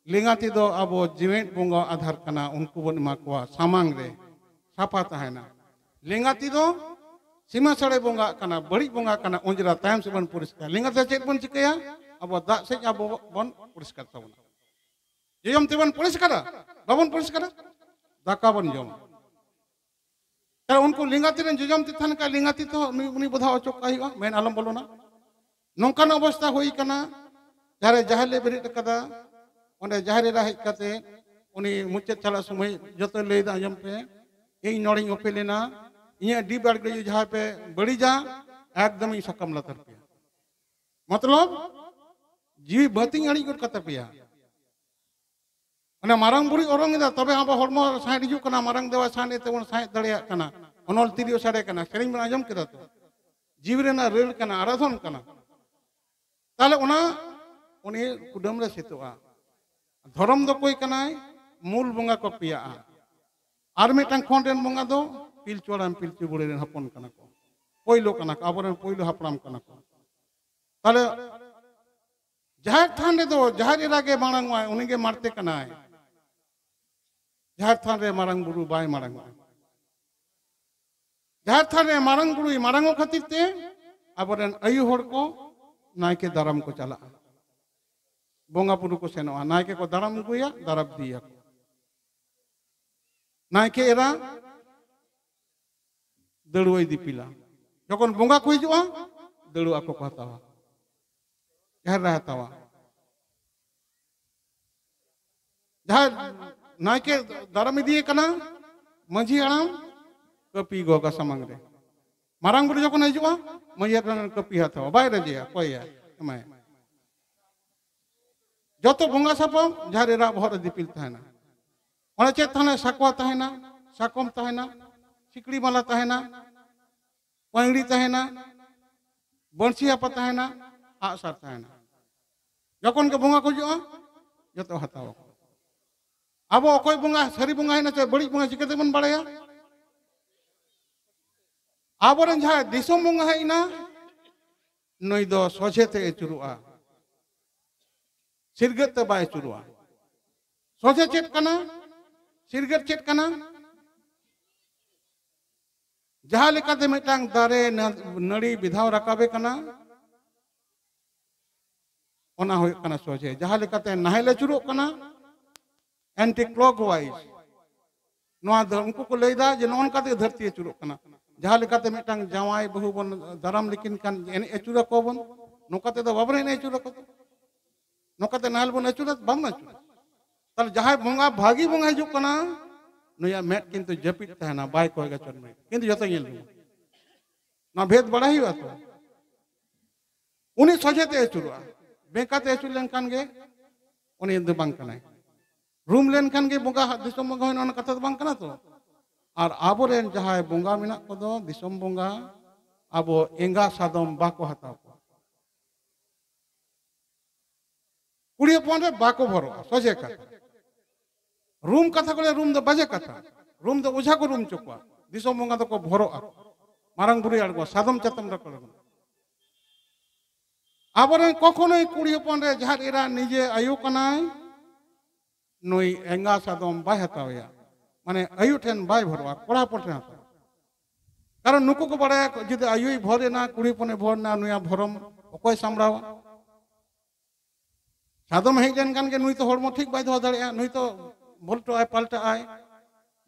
ᱞᱮᱸᱜᱟ ᱛᱤ ᱫᱚ ᱟᱵᱚ ᱡᱮᱣᱮᱫ ᱵᱚᱸᱜᱟ ᱟᱫᱷᱟᱨ ᱠᱟᱱᱟ, ᱩᱱᱠᱩ ᱵᱚᱱ ᱮᱢᱟ ᱠᱚᱣᱟ, ᱥᱟᱢᱟᱝ ᱨᱮ ᱥᱟᱯᱷᱟ ᱛᱟᱦᱮᱱᱟ᱾ ᱞᱮᱸᱜᱟ ᱛᱤ ᱫᱚ ᱥᱤᱢᱟᱹ ᱥᱟᱹᱲᱮ ᱵᱚᱸᱜᱟ ᱠᱟᱱᱟ, ᱵᱟᱹᱲᱤᱡ ᱵᱚᱸᱜᱟ ᱠᱟᱱᱟ, ᱚᱸᱡᱽᱨᱟ ᱛᱟᱭᱚᱢ ᱥᱮᱫ ᱵᱚᱱ ᱯᱚᱨᱤᱥᱠᱟᱨ᱾ ᱞᱮᱸᱜᱟ ᱛᱤ ᱪᱮᱫ ᱵᱚᱱ ᱪᱤᱠᱟᱹᱭᱟ? ᱟᱵᱚ ᱫᱟᱜ ᱥᱮᱫ ᱟᱵᱚ ᱵᱚᱱ ᱯᱚᱨᱤᱥᱠᱟᱨ ᱛᱟᱵᱚᱱᱟ᱾ ᱡᱚᱡᱚᱢ ᱛᱤ ᱵᱚᱱ ᱯᱚᱨᱤᱥᱠᱟᱨᱟ? ᱵᱟᱵᱚᱱ ᱯᱚᱨᱤᱥᱠᱟᱨᱟ, ᱫᱟᱠᱟ ᱵᱚᱱ ᱡᱚᱢᱟ᱾ ᱛᱟᱦᱞᱮ ᱩᱱᱠᱩ ᱞᱮᱸᱜᱟ ᱛᱤ ᱨᱮᱱ ᱡᱚᱡᱚᱢ ᱛᱤ ᱛᱟᱦᱮᱱ ᱠᱷᱟᱱ ᱞᱮᱸᱜᱟ ᱛᱤ ᱛᱮᱦᱚᱸ ᱩᱱᱤ, ᱩᱱᱤ ᱵᱚᱫᱷᱟᱣ ᱚᱪᱚ ᱠᱟᱜ ᱦᱩᱭᱩᱜᱼᱟ, ᱢᱮᱱ ᱟᱞᱚᱢ ᱵᱚᱞᱚᱱᱟ᱾ ᱱᱚᱝᱠᱟᱱ ᱚᱵᱚᱥᱛᱷᱟ ᱦᱩᱭ ᱠᱟᱱᱟ, ᱡᱟᱦᱟᱸᱨᱮ ᱡᱟᱦᱮᱨ ᱞᱮ ᱵᱮᱨᱮᱫ ᱟᱠᱟᱫᱟ, ᱚᱸᱰᱮ ᱡᱟᱦᱮᱨ ᱮᱨᱟ ᱦᱮᱡ ᱠᱟᱛᱮ ᱩᱱᱤ ᱢᱩᱪᱟᱹᱫ ᱪᱟᱞᱟᱜ ᱥᱚᱢᱚᱭ ᱡᱚᱛᱚᱭ ᱞᱟᱹᱭᱫᱟ, ᱟᱸᱡᱚᱢ ᱯᱮ, ᱤᱧ ᱱᱚᱲᱮᱧ ᱚᱯᱮᱞ ᱮᱱᱟ, ᱤᱧᱟᱹᱜ ᱰᱤᱯ ᱟᱨ ᱜᱟᱹᱰᱭᱟᱹ ᱡᱟᱦᱟᱸ ᱯᱮ ᱵᱟᱹᱲᱤᱡᱟ, ᱮᱠᱫᱚᱢ ᱤᱧ ᱥᱟᱠᱟᱢ ᱞᱟᱛᱟᱨ ᱯᱮᱭᱟ᱾ ᱢᱚᱛᱞᱚᱵ ᱡᱤᱣᱤ ᱵᱟᱹᱛᱤᱧ ᱟᱹᱲᱤᱡ ᱜᱚᱫ ᱠᱟᱛᱟ ᱯᱮᱭᱟ᱾ ᱚᱱᱮ ᱢᱟᱨᱟᱝ ᱵᱩᱨᱩᱭ ᱚᱨᱚᱝ ᱮᱫᱟ, ᱛᱚᱵᱮ ᱟᱵᱚ ᱦᱚᱲᱢᱚ ᱥᱟᱸᱦᱮᱫ ᱦᱤᱡᱩᱜ ᱠᱟᱱᱟ, ᱢᱟᱨᱟᱝ ᱫᱮᱣᱟ ᱥᱟᱸᱦᱮᱫ ᱛᱮᱵᱚᱱ ᱥᱟᱸᱦᱮᱫ ᱫᱟᱲᱮᱭᱟᱜ ᱠᱟᱱᱟ, ᱚᱱᱚᱞ ᱛᱤᱨᱭᱳ ᱥᱟᱰᱮ ᱠᱟᱱᱟ, ᱥᱮᱨᱮᱧ ᱵᱚᱱ ᱟᱸᱡᱚᱢ ᱠᱮᱫᱟ ᱛᱚ, ᱡᱤᱣᱤ ᱨᱮᱱᱟᱜ ᱨᱟᱹᱲ ᱠᱟᱱᱟ, ᱟᱨᱟᱫᱷᱚᱱ ᱠᱟᱱᱟ᱾ ᱛᱟᱦᱞᱮ ᱚᱱᱟ ᱩᱱᱤ ᱠᱩᱰᱟᱹᱢ ᱨᱮ ᱥᱤᱛᱚᱜᱼᱟ᱾ ᱫᱷᱚᱨᱚᱢ ᱫᱚ ᱚᱠᱚᱭ ᱠᱟᱱᱟᱭ? ᱢᱩᱞ ᱵᱚᱸᱜᱟ ᱠᱚ ᱯᱮᱭᱟᱜᱼᱟ᱾ ᱟᱨ ᱢᱤᱫᱴᱟᱝ ᱠᱷᱚᱸᱰ ᱨᱮᱱ ᱵᱚᱸᱜᱟ ᱫᱚ ᱯᱤᱞᱪᱩ ᱦᱟᱲᱟᱢ ᱯᱤᱞᱪᱩ ᱵᱩᱲᱦᱤ ᱨᱮᱱ ᱦᱚᱯᱚᱱ ᱠᱟᱱᱟ ᱠᱚ, ᱯᱳᱭᱞᱳ ᱠᱟᱱᱟ ᱠᱚ, ᱟᱵᱚᱨᱮᱱ ᱯᱳᱭᱞᱳ ᱦᱟᱯᱲᱟᱢ ᱠᱟᱱᱟ ᱠᱚ᱾ ᱛᱟᱦᱞᱮ ᱡᱟᱦᱮᱨ ᱛᱷᱟᱱ ᱨᱮᱫᱚ ᱡᱟᱦᱮᱨ ᱮᱨᱟ ᱜᱮ ᱢᱟᱲᱟᱝ ᱚᱜᱼᱟᱭ, ᱩᱱᱤ ᱜᱮ ᱢᱟᱲᱛᱮ ᱠᱟᱱᱟᱭ᱾ ᱡᱟᱦᱮᱨ ᱛᱷᱟᱱ ᱨᱮ ᱢᱟᱨᱟᱝ ᱵᱩᱨᱩ ᱵᱟᱭ ᱢᱟᱲᱟᱝ ᱚᱜᱼᱟ᱾ ᱡᱟᱦᱮᱨ ᱛᱷᱟᱱ ᱨᱮ ᱢᱟᱨᱟᱝ ᱵᱩᱨᱩᱭ ᱢᱟᱨᱟᱝ ᱚᱜ ᱠᱷᱟᱹᱛᱤᱨ ᱛᱮ ᱟᱵᱚᱨᱮᱱ ᱟᱭᱩ ᱦᱚᱲ ᱠᱚ ᱱᱟᱭᱠᱮ ᱫᱟᱨᱟᱢ ᱠᱚ ᱪᱟᱞᱟᱜᱼᱟ, ᱵᱚᱸᱜᱟ ᱵᱩᱨᱩ ᱠᱚ ᱥᱮᱱᱚᱜᱼᱟ, ᱱᱟᱭᱠᱮ ᱠᱚ ᱫᱟᱨᱟᱢ ᱟᱹᱜᱩᱭᱟ, ᱫᱟᱨᱟᱢ ᱤᱫᱤᱭᱟᱠᱚ᱾ ᱱᱟᱭᱠᱮ ᱮᱨᱟ ᱫᱟᱹᱲᱩᱣᱟᱹᱭ ᱫᱤᱯᱤᱞᱟ᱾ ᱡᱚᱠᱷᱚᱱ ᱵᱚᱸᱜᱟ ᱠᱚ ᱦᱤᱡᱩᱜᱼᱟ, ᱫᱟᱹᱲᱩᱣᱟᱹ ᱟᱠᱚ ᱠᱚ ᱦᱟᱛᱟᱣᱟ, ᱡᱟᱦᱮᱨ ᱨᱮ ᱦᱟᱛᱟᱣᱟ᱾ ᱡᱟᱦᱟᱸᱭ ᱱᱟᱭᱠᱮ ᱫᱟᱨᱟᱢ ᱤᱫᱤᱭᱮ ᱠᱟᱱᱟ, ᱢᱟᱹᱡᱷᱤ ᱦᱟᱲᱟᱢ ᱠᱟᱹᱯᱤ ᱜᱚᱜᱟ ᱥᱟᱢᱟᱝ ᱨᱮ᱾ ᱢᱟᱨᱟᱝ ᱵᱩᱨᱩ ᱡᱚᱠᱷᱚᱱ ᱦᱤᱡᱩᱜᱼᱟ, ᱢᱟᱹᱡᱷᱤ ᱦᱟᱲᱟᱢ ᱠᱟᱹᱯᱤ ᱦᱟᱛᱟᱣᱟ, ᱵᱟᱭ ᱨᱮᱡᱮᱭᱟ, ᱠᱚᱭᱮᱭᱟ, ᱮᱢᱟᱭᱟ᱾ ᱡᱚᱛᱚ ᱵᱚᱸᱜᱟ ᱥᱟᱯᱟᱵ ᱡᱟᱦᱮᱨ ᱮᱨᱟ ᱵᱚᱦᱚᱜ ᱨᱮ ᱫᱤᱯᱤᱞ ᱛᱟᱦᱮᱱᱟ᱾ ᱚᱸᱰᱮ ᱪᱮᱫ ᱛᱟᱦᱮᱱᱟ? ᱥᱟᱠᱣᱟ ᱛᱟᱦᱮᱱᱟ, ᱥᱟᱠᱚᱢ ᱛᱟᱦᱮᱱᱟ, ᱥᱤᱠᱲᱤ ᱢᱟᱞᱟ ᱛᱟᱦᱮᱱᱟ, ᱯᱟᱹᱭᱲᱤ ᱛᱟᱦᱮᱱᱟ, ᱵᱟᱹᱲᱥᱤ ᱦᱟᱯᱟ ᱛᱟᱦᱮᱱᱟ, ᱟᱜᱼᱥᱟᱨ ᱛᱟᱦᱮᱱᱟ᱾ ᱡᱚᱠᱷᱚᱱ ᱜᱮ ᱵᱚᱸᱜᱟ ᱠᱚ ᱦᱤᱡᱩᱜᱼᱟ, ᱡᱚᱛᱚ ᱦᱟᱛᱟᱣ ᱟᱠᱚ᱾ ᱟᱵᱚ ᱚᱠᱚᱭ ᱵᱚᱸᱜᱟ, ᱥᱟᱹᱨᱤ ᱵᱚᱸᱜᱟ ᱦᱮᱡ ᱱᱟ ᱪᱮ ᱵᱟᱹᱲᱤᱡ ᱵᱚᱸᱜᱟ ᱪᱤᱠᱟᱹ ᱛᱮᱵᱚᱱ ᱵᱟᱲᱟᱭᱟ? ᱟᱵᱚᱨᱮᱱ ᱡᱟᱦᱟᱸᱭ ᱫᱤᱥᱚᱢ ᱵᱚᱸᱜᱟ ᱦᱮᱡ ᱮᱱᱟ, ᱱᱩᱭ ᱫᱚ ᱥᱚᱡᱷᱮ ᱛᱮ ᱟᱹᱪᱩᱨᱚᱜᱼᱟ᱾ ᱥᱤᱨᱜᱟᱹᱫ ᱛᱮ ᱵᱟᱭ ᱟᱹᱪᱩᱨᱚᱜᱼᱟ᱾ ᱥᱚᱡᱷᱮ ᱪᱮᱫ ᱠᱟᱱᱟ? ᱥᱤᱨᱜᱟᱹᱫ ᱪᱮᱫ ᱠᱟᱱᱟ? ᱡᱟᱦᱟᱸ ᱞᱮᱠᱟᱛᱮ ᱢᱤᱫᱴᱟᱝ ᱫᱟᱨᱮ ᱱᱟ-, ᱱᱟᱹᱲᱤ ᱵᱮᱫᱷᱟᱣ ᱨᱟᱠᱟᱵᱮ ᱠᱟᱱᱟ, ᱚᱱᱟ ᱦᱩᱭᱩᱜ ᱠᱟᱱᱟ ᱥᱚᱡᱷᱮ᱾ ᱡᱟᱦᱟᱸ ᱞᱮᱠᱟᱛᱮ ᱱᱟᱦᱮᱞ ᱟᱹᱪᱩᱨᱚᱜ ᱠᱟᱱᱟ, anti clockwise, ᱱᱚᱣᱟ ᱫᱚ ᱩᱱᱠᱩ ᱠᱚ ᱞᱟᱹᱭᱫᱟ ᱡᱮ ᱱᱚᱜᱼᱚ ᱱᱚᱝᱠᱟ ᱛᱮ ᱫᱷᱟᱹᱨᱛᱤ ᱟᱹᱪᱩᱨᱚᱜ ᱠᱟᱱᱟ᱾ ᱡᱟᱦᱟᱸ ᱞᱮᱠᱟᱛᱮ ᱢᱤᱫᱴᱟᱝ ᱡᱟᱶᱟᱭ ᱵᱟᱹᱦᱩ ᱵᱚᱱ ᱫᱟᱨᱟᱢ ᱞᱮᱠᱤᱱ ᱠᱷᱟᱱ ᱮᱱᱮᱡ ᱟᱹᱪᱩᱨ ᱟᱠᱚ ᱵᱚᱱ, ᱱᱚᱝᱠᱟ ᱛᱮᱫᱚ ᱵᱟᱵᱚᱱ ᱮᱱᱮᱡ ᱟᱹᱪᱩᱨ ᱟᱠᱚ᱾ ᱱᱚᱝᱠᱟᱛᱮ ᱱᱟᱦᱮᱞ ᱵᱚᱱ ᱟᱹᱪᱩᱨᱟ? ᱵᱟᱵᱚᱱ ᱟᱹᱪᱩᱨᱟ᱾ ᱛᱟᱦᱞᱮ ᱡᱟᱦᱟᱸᱭ ᱵᱚᱸᱜᱟ ᱵᱷᱟᱹᱜᱤ ᱵᱚᱸᱜᱟ ᱦᱤᱡᱩᱜ ᱠᱟᱱᱟ, ᱱᱩᱭᱟᱜ ᱢᱮᱫ ᱠᱤᱱᱛᱩ ᱡᱟᱹᱯᱤᱫ ᱛᱟᱦᱮᱱᱟ, ᱵᱟᱭ ᱠᱚᱭᱚᱜᱟ ᱪᱚᱱᱢᱮ, ᱠᱤᱱᱛᱩ ᱡᱚᱛᱚ ᱧᱮᱞ ᱢᱮ᱾ ᱱᱚᱣᱟ ᱵᱷᱮᱫ ᱵᱟᱲᱟᱭ ᱦᱩᱭᱩᱜᱼᱟ ᱛᱚ᱾ ᱩᱱᱤ ᱥᱚᱡᱷᱮ ᱛᱮ ᱟᱹᱪᱩᱨᱚᱜᱼᱟ, ᱵᱮᱸᱠᱟ ᱛᱮ ᱟᱹᱪᱩᱨ ᱞᱮᱱᱠᱷᱟᱱ ᱜᱮ ᱩᱱᱤ ᱫᱚ ᱵᱟᱝ ᱠᱟᱱᱟᱭ᱾ ᱨᱩᱢ ᱞᱮᱱᱠᱷᱟᱱ ᱜᱮ ᱵᱚᱸᱜᱟ, ᱫᱤᱥᱚᱢ ᱵᱚᱸᱜᱟ ᱦᱩᱭᱱᱟ, ᱚᱱᱟ ᱠᱟᱛᱷᱟ ᱫᱚ ᱵᱟᱝ ᱠᱟᱱᱟ ᱛᱚ᱾ ᱟᱨ ᱟᱵᱚᱨᱮᱱ ᱡᱟᱦᱟᱸᱭ ᱵᱚᱸᱜᱟ ᱢᱮᱱᱟᱜ ᱠᱚᱫᱚ, ᱫᱤᱥᱚᱢ ᱵᱚᱸᱜᱟ, ᱟᱵᱚ ᱮᱸᱜᱟ ᱥᱟᱫᱚᱢ ᱵᱟᱠᱚ ᱦᱟᱛᱟᱣ ᱠᱚᱣᱟ᱾ ᱠᱩᱲᱤ ᱦᱚᱯᱚᱱ ᱨᱮ ᱵᱟᱠᱚ ᱵᱷᱚᱨᱚᱜᱼᱟ, ᱥᱚᱡᱷᱮ ᱠᱟᱛᱷᱟ᱾ ᱨᱩᱢ ᱠᱟᱛᱷᱟ ᱠᱚ ᱞᱟᱹᱭᱟ, ᱨᱩᱢ ᱫᱚ ᱵᱟᱡᱮ ᱠᱟᱛᱷᱟ᱾ ᱨᱩᱢ ᱫᱚ ᱚᱡᱷᱟ ᱠᱚ ᱨᱩᱢ ᱦᱚᱪᱚ ᱠᱚᱣᱟ᱾ ᱫᱤᱥᱚᱢ ᱵᱚᱸᱜᱟ ᱫᱚᱠᱚ ᱵᱷᱚᱨᱚᱜᱼᱟ, ᱢᱟᱨᱟᱝ ᱵᱩᱨᱩᱭ ᱟᱬᱜᱚ, ᱥᱟᱫᱚᱢ ᱪᱟᱛᱚᱢ ᱨᱮᱠᱚ ᱟᱬᱜᱚ᱾ ᱟᱵᱚᱨᱮᱱ ᱠᱚᱠᱷᱚᱱᱳᱭ ᱠᱩᱲᱤ ᱦᱚᱯᱚᱱ ᱨᱮ ᱡᱟᱦᱟᱸ ᱮᱨᱟ ᱱᱤᱡᱮ ᱟᱭᱳ ᱠᱟᱱᱟᱭ, ᱱᱩᱭ ᱮᱸᱜᱟ ᱥᱟᱫᱚᱢ ᱵᱟᱭ ᱦᱟᱛᱟᱣᱮᱭᱟ, ᱢᱟᱱᱮ ᱟᱭᱳ ᱴᱷᱮᱱ ᱵᱟᱭ ᱵᱷᱚᱨᱚᱜᱼᱟ, ᱠᱚᱲᱟ ᱦᱚᱯᱚᱱ ᱴᱷᱮᱱ ᱦᱟᱛᱟᱣᱟ᱾ ᱠᱟᱨᱚᱱ ᱱᱩᱠᱩ ᱠᱚ ᱵᱟᱲᱟᱭᱟ, ᱡᱩᱫᱤ ᱟᱭᱳᱭ ᱵᱷᱚᱨ ᱮᱱᱟ, ᱠᱩᱲᱤ ᱦᱚᱯᱚᱱᱮ ᱵᱷᱚᱨ ᱮᱱᱟ, ᱱᱩᱭᱟᱜ ᱵᱷᱚᱨᱚᱢ ᱚᱠᱚᱭ ᱥᱟᱢᱵᱲᱟᱣᱟ? ᱥᱟᱫᱚᱢ ᱦᱮᱡ ᱞᱮᱱᱠᱷᱟᱱ ᱜᱮ ᱱᱩᱭ ᱛᱚ ᱦᱚᱲᱢᱚ ᱴᱷᱤᱠ ᱵᱟᱭ ᱫᱚᱦᱚ ᱫᱟᱲᱮᱭᱟᱜᱼᱟ, ᱱᱩᱭ ᱛᱚ ᱵᱚᱞᱴᱚᱜ ᱟᱭ, ᱯᱟᱞᱴᱟᱜ ᱟᱭ,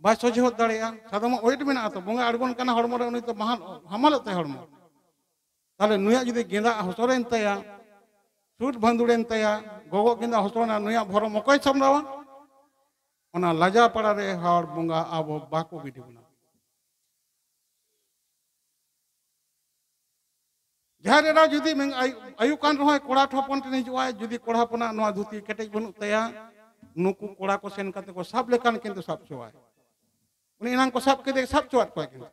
ᱵᱟᱭ ᱥᱚᱡᱷᱮ ᱦᱚᱫ ᱫᱟᱲᱮᱭᱟᱜᱼᱟ᱾ ᱥᱟᱫᱚᱢᱟᱜ weight ᱢᱮᱱᱟᱜᱼᱟ ᱛᱚ, ᱵᱚᱸᱜᱟ ᱟᱬᱜᱚᱱ ᱠᱟᱱᱟ, ᱦᱚᱲᱢᱚ ᱨᱮ ᱩᱱᱤ ᱛᱚ ᱵᱟᱦᱟᱞ, ᱦᱟᱢᱟᱞᱚᱜ ᱛᱟᱭᱟ ᱦᱚᱲᱢᱚ᱾ ᱛᱟᱦᱞᱮ ᱱᱩᱭᱟᱜ ᱡᱩᱫᱤ ᱜᱮᱸᱫᱟᱜ ᱦᱚᱥᱚᱨᱮᱱ ᱛᱟᱭᱟ, ᱥᱩᱴ ᱵᱷᱟᱸᱫᱩᱲᱮᱱ ᱛᱟᱭᱟ, ᱜᱚᱜᱚᱜ ᱜᱮᱸᱫᱟᱜ ᱦᱚᱥᱚᱨᱮᱱᱟ, ᱱᱩᱭᱟᱜ ᱵᱷᱚᱨᱚᱢ ᱚᱠᱚᱭ ᱥᱟᱢᱵᱲᱟᱣᱟ? ᱚᱱᱟ ᱞᱟᱡᱟ ᱯᱟᱲᱟ ᱨᱮ ᱦᱚᱲ ᱵᱚᱸᱜᱟ ᱟᱵᱚ ᱵᱟᱠᱚ ᱵᱤᱰᱤ ᱵᱚᱱᱟ᱾ ᱡᱟᱦᱮᱨ ᱮᱨᱟ ᱡᱩᱫᱤ ᱢᱮᱱ-, ᱟᱭᱩ, ᱟᱭᱩ ᱠᱟᱱ ᱨᱮᱦᱚᱸᱭ, ᱠᱚᱲᱟ ᱦᱚᱯᱚᱱ ᱴᱷᱮᱱ ᱦᱤᱡᱩᱜᱼᱟᱭ, ᱡᱩᱫᱤ ᱠᱚᱲᱟ ᱦᱚᱯᱚᱱᱟᱜ ᱱᱚᱣᱟ ᱫᱷᱩᱛᱤ ᱠᱮᱴᱮᱡ ᱵᱟᱹᱱᱩᱜ ᱛᱟᱭᱟ, ᱱᱩᱠᱩ ᱠᱚᱲᱟ ᱠᱚ ᱥᱮᱱ ᱠᱟᱛᱮ ᱠᱚ ᱥᱟᱵ ᱞᱮᱠᱷᱟᱱ ᱠᱤᱱᱛᱩ ᱥᱟᱵ ᱦᱚᱪᱚᱣᱟᱭ᱾ ᱩᱱᱤ ᱮᱱᱟᱝ ᱠᱚ ᱥᱟᱵ ᱠᱮᱫᱮ, ᱥᱟᱵ ᱦᱚᱪᱚᱣᱟᱫ ᱠᱚᱣᱟ ᱠᱤᱱᱛᱩ᱾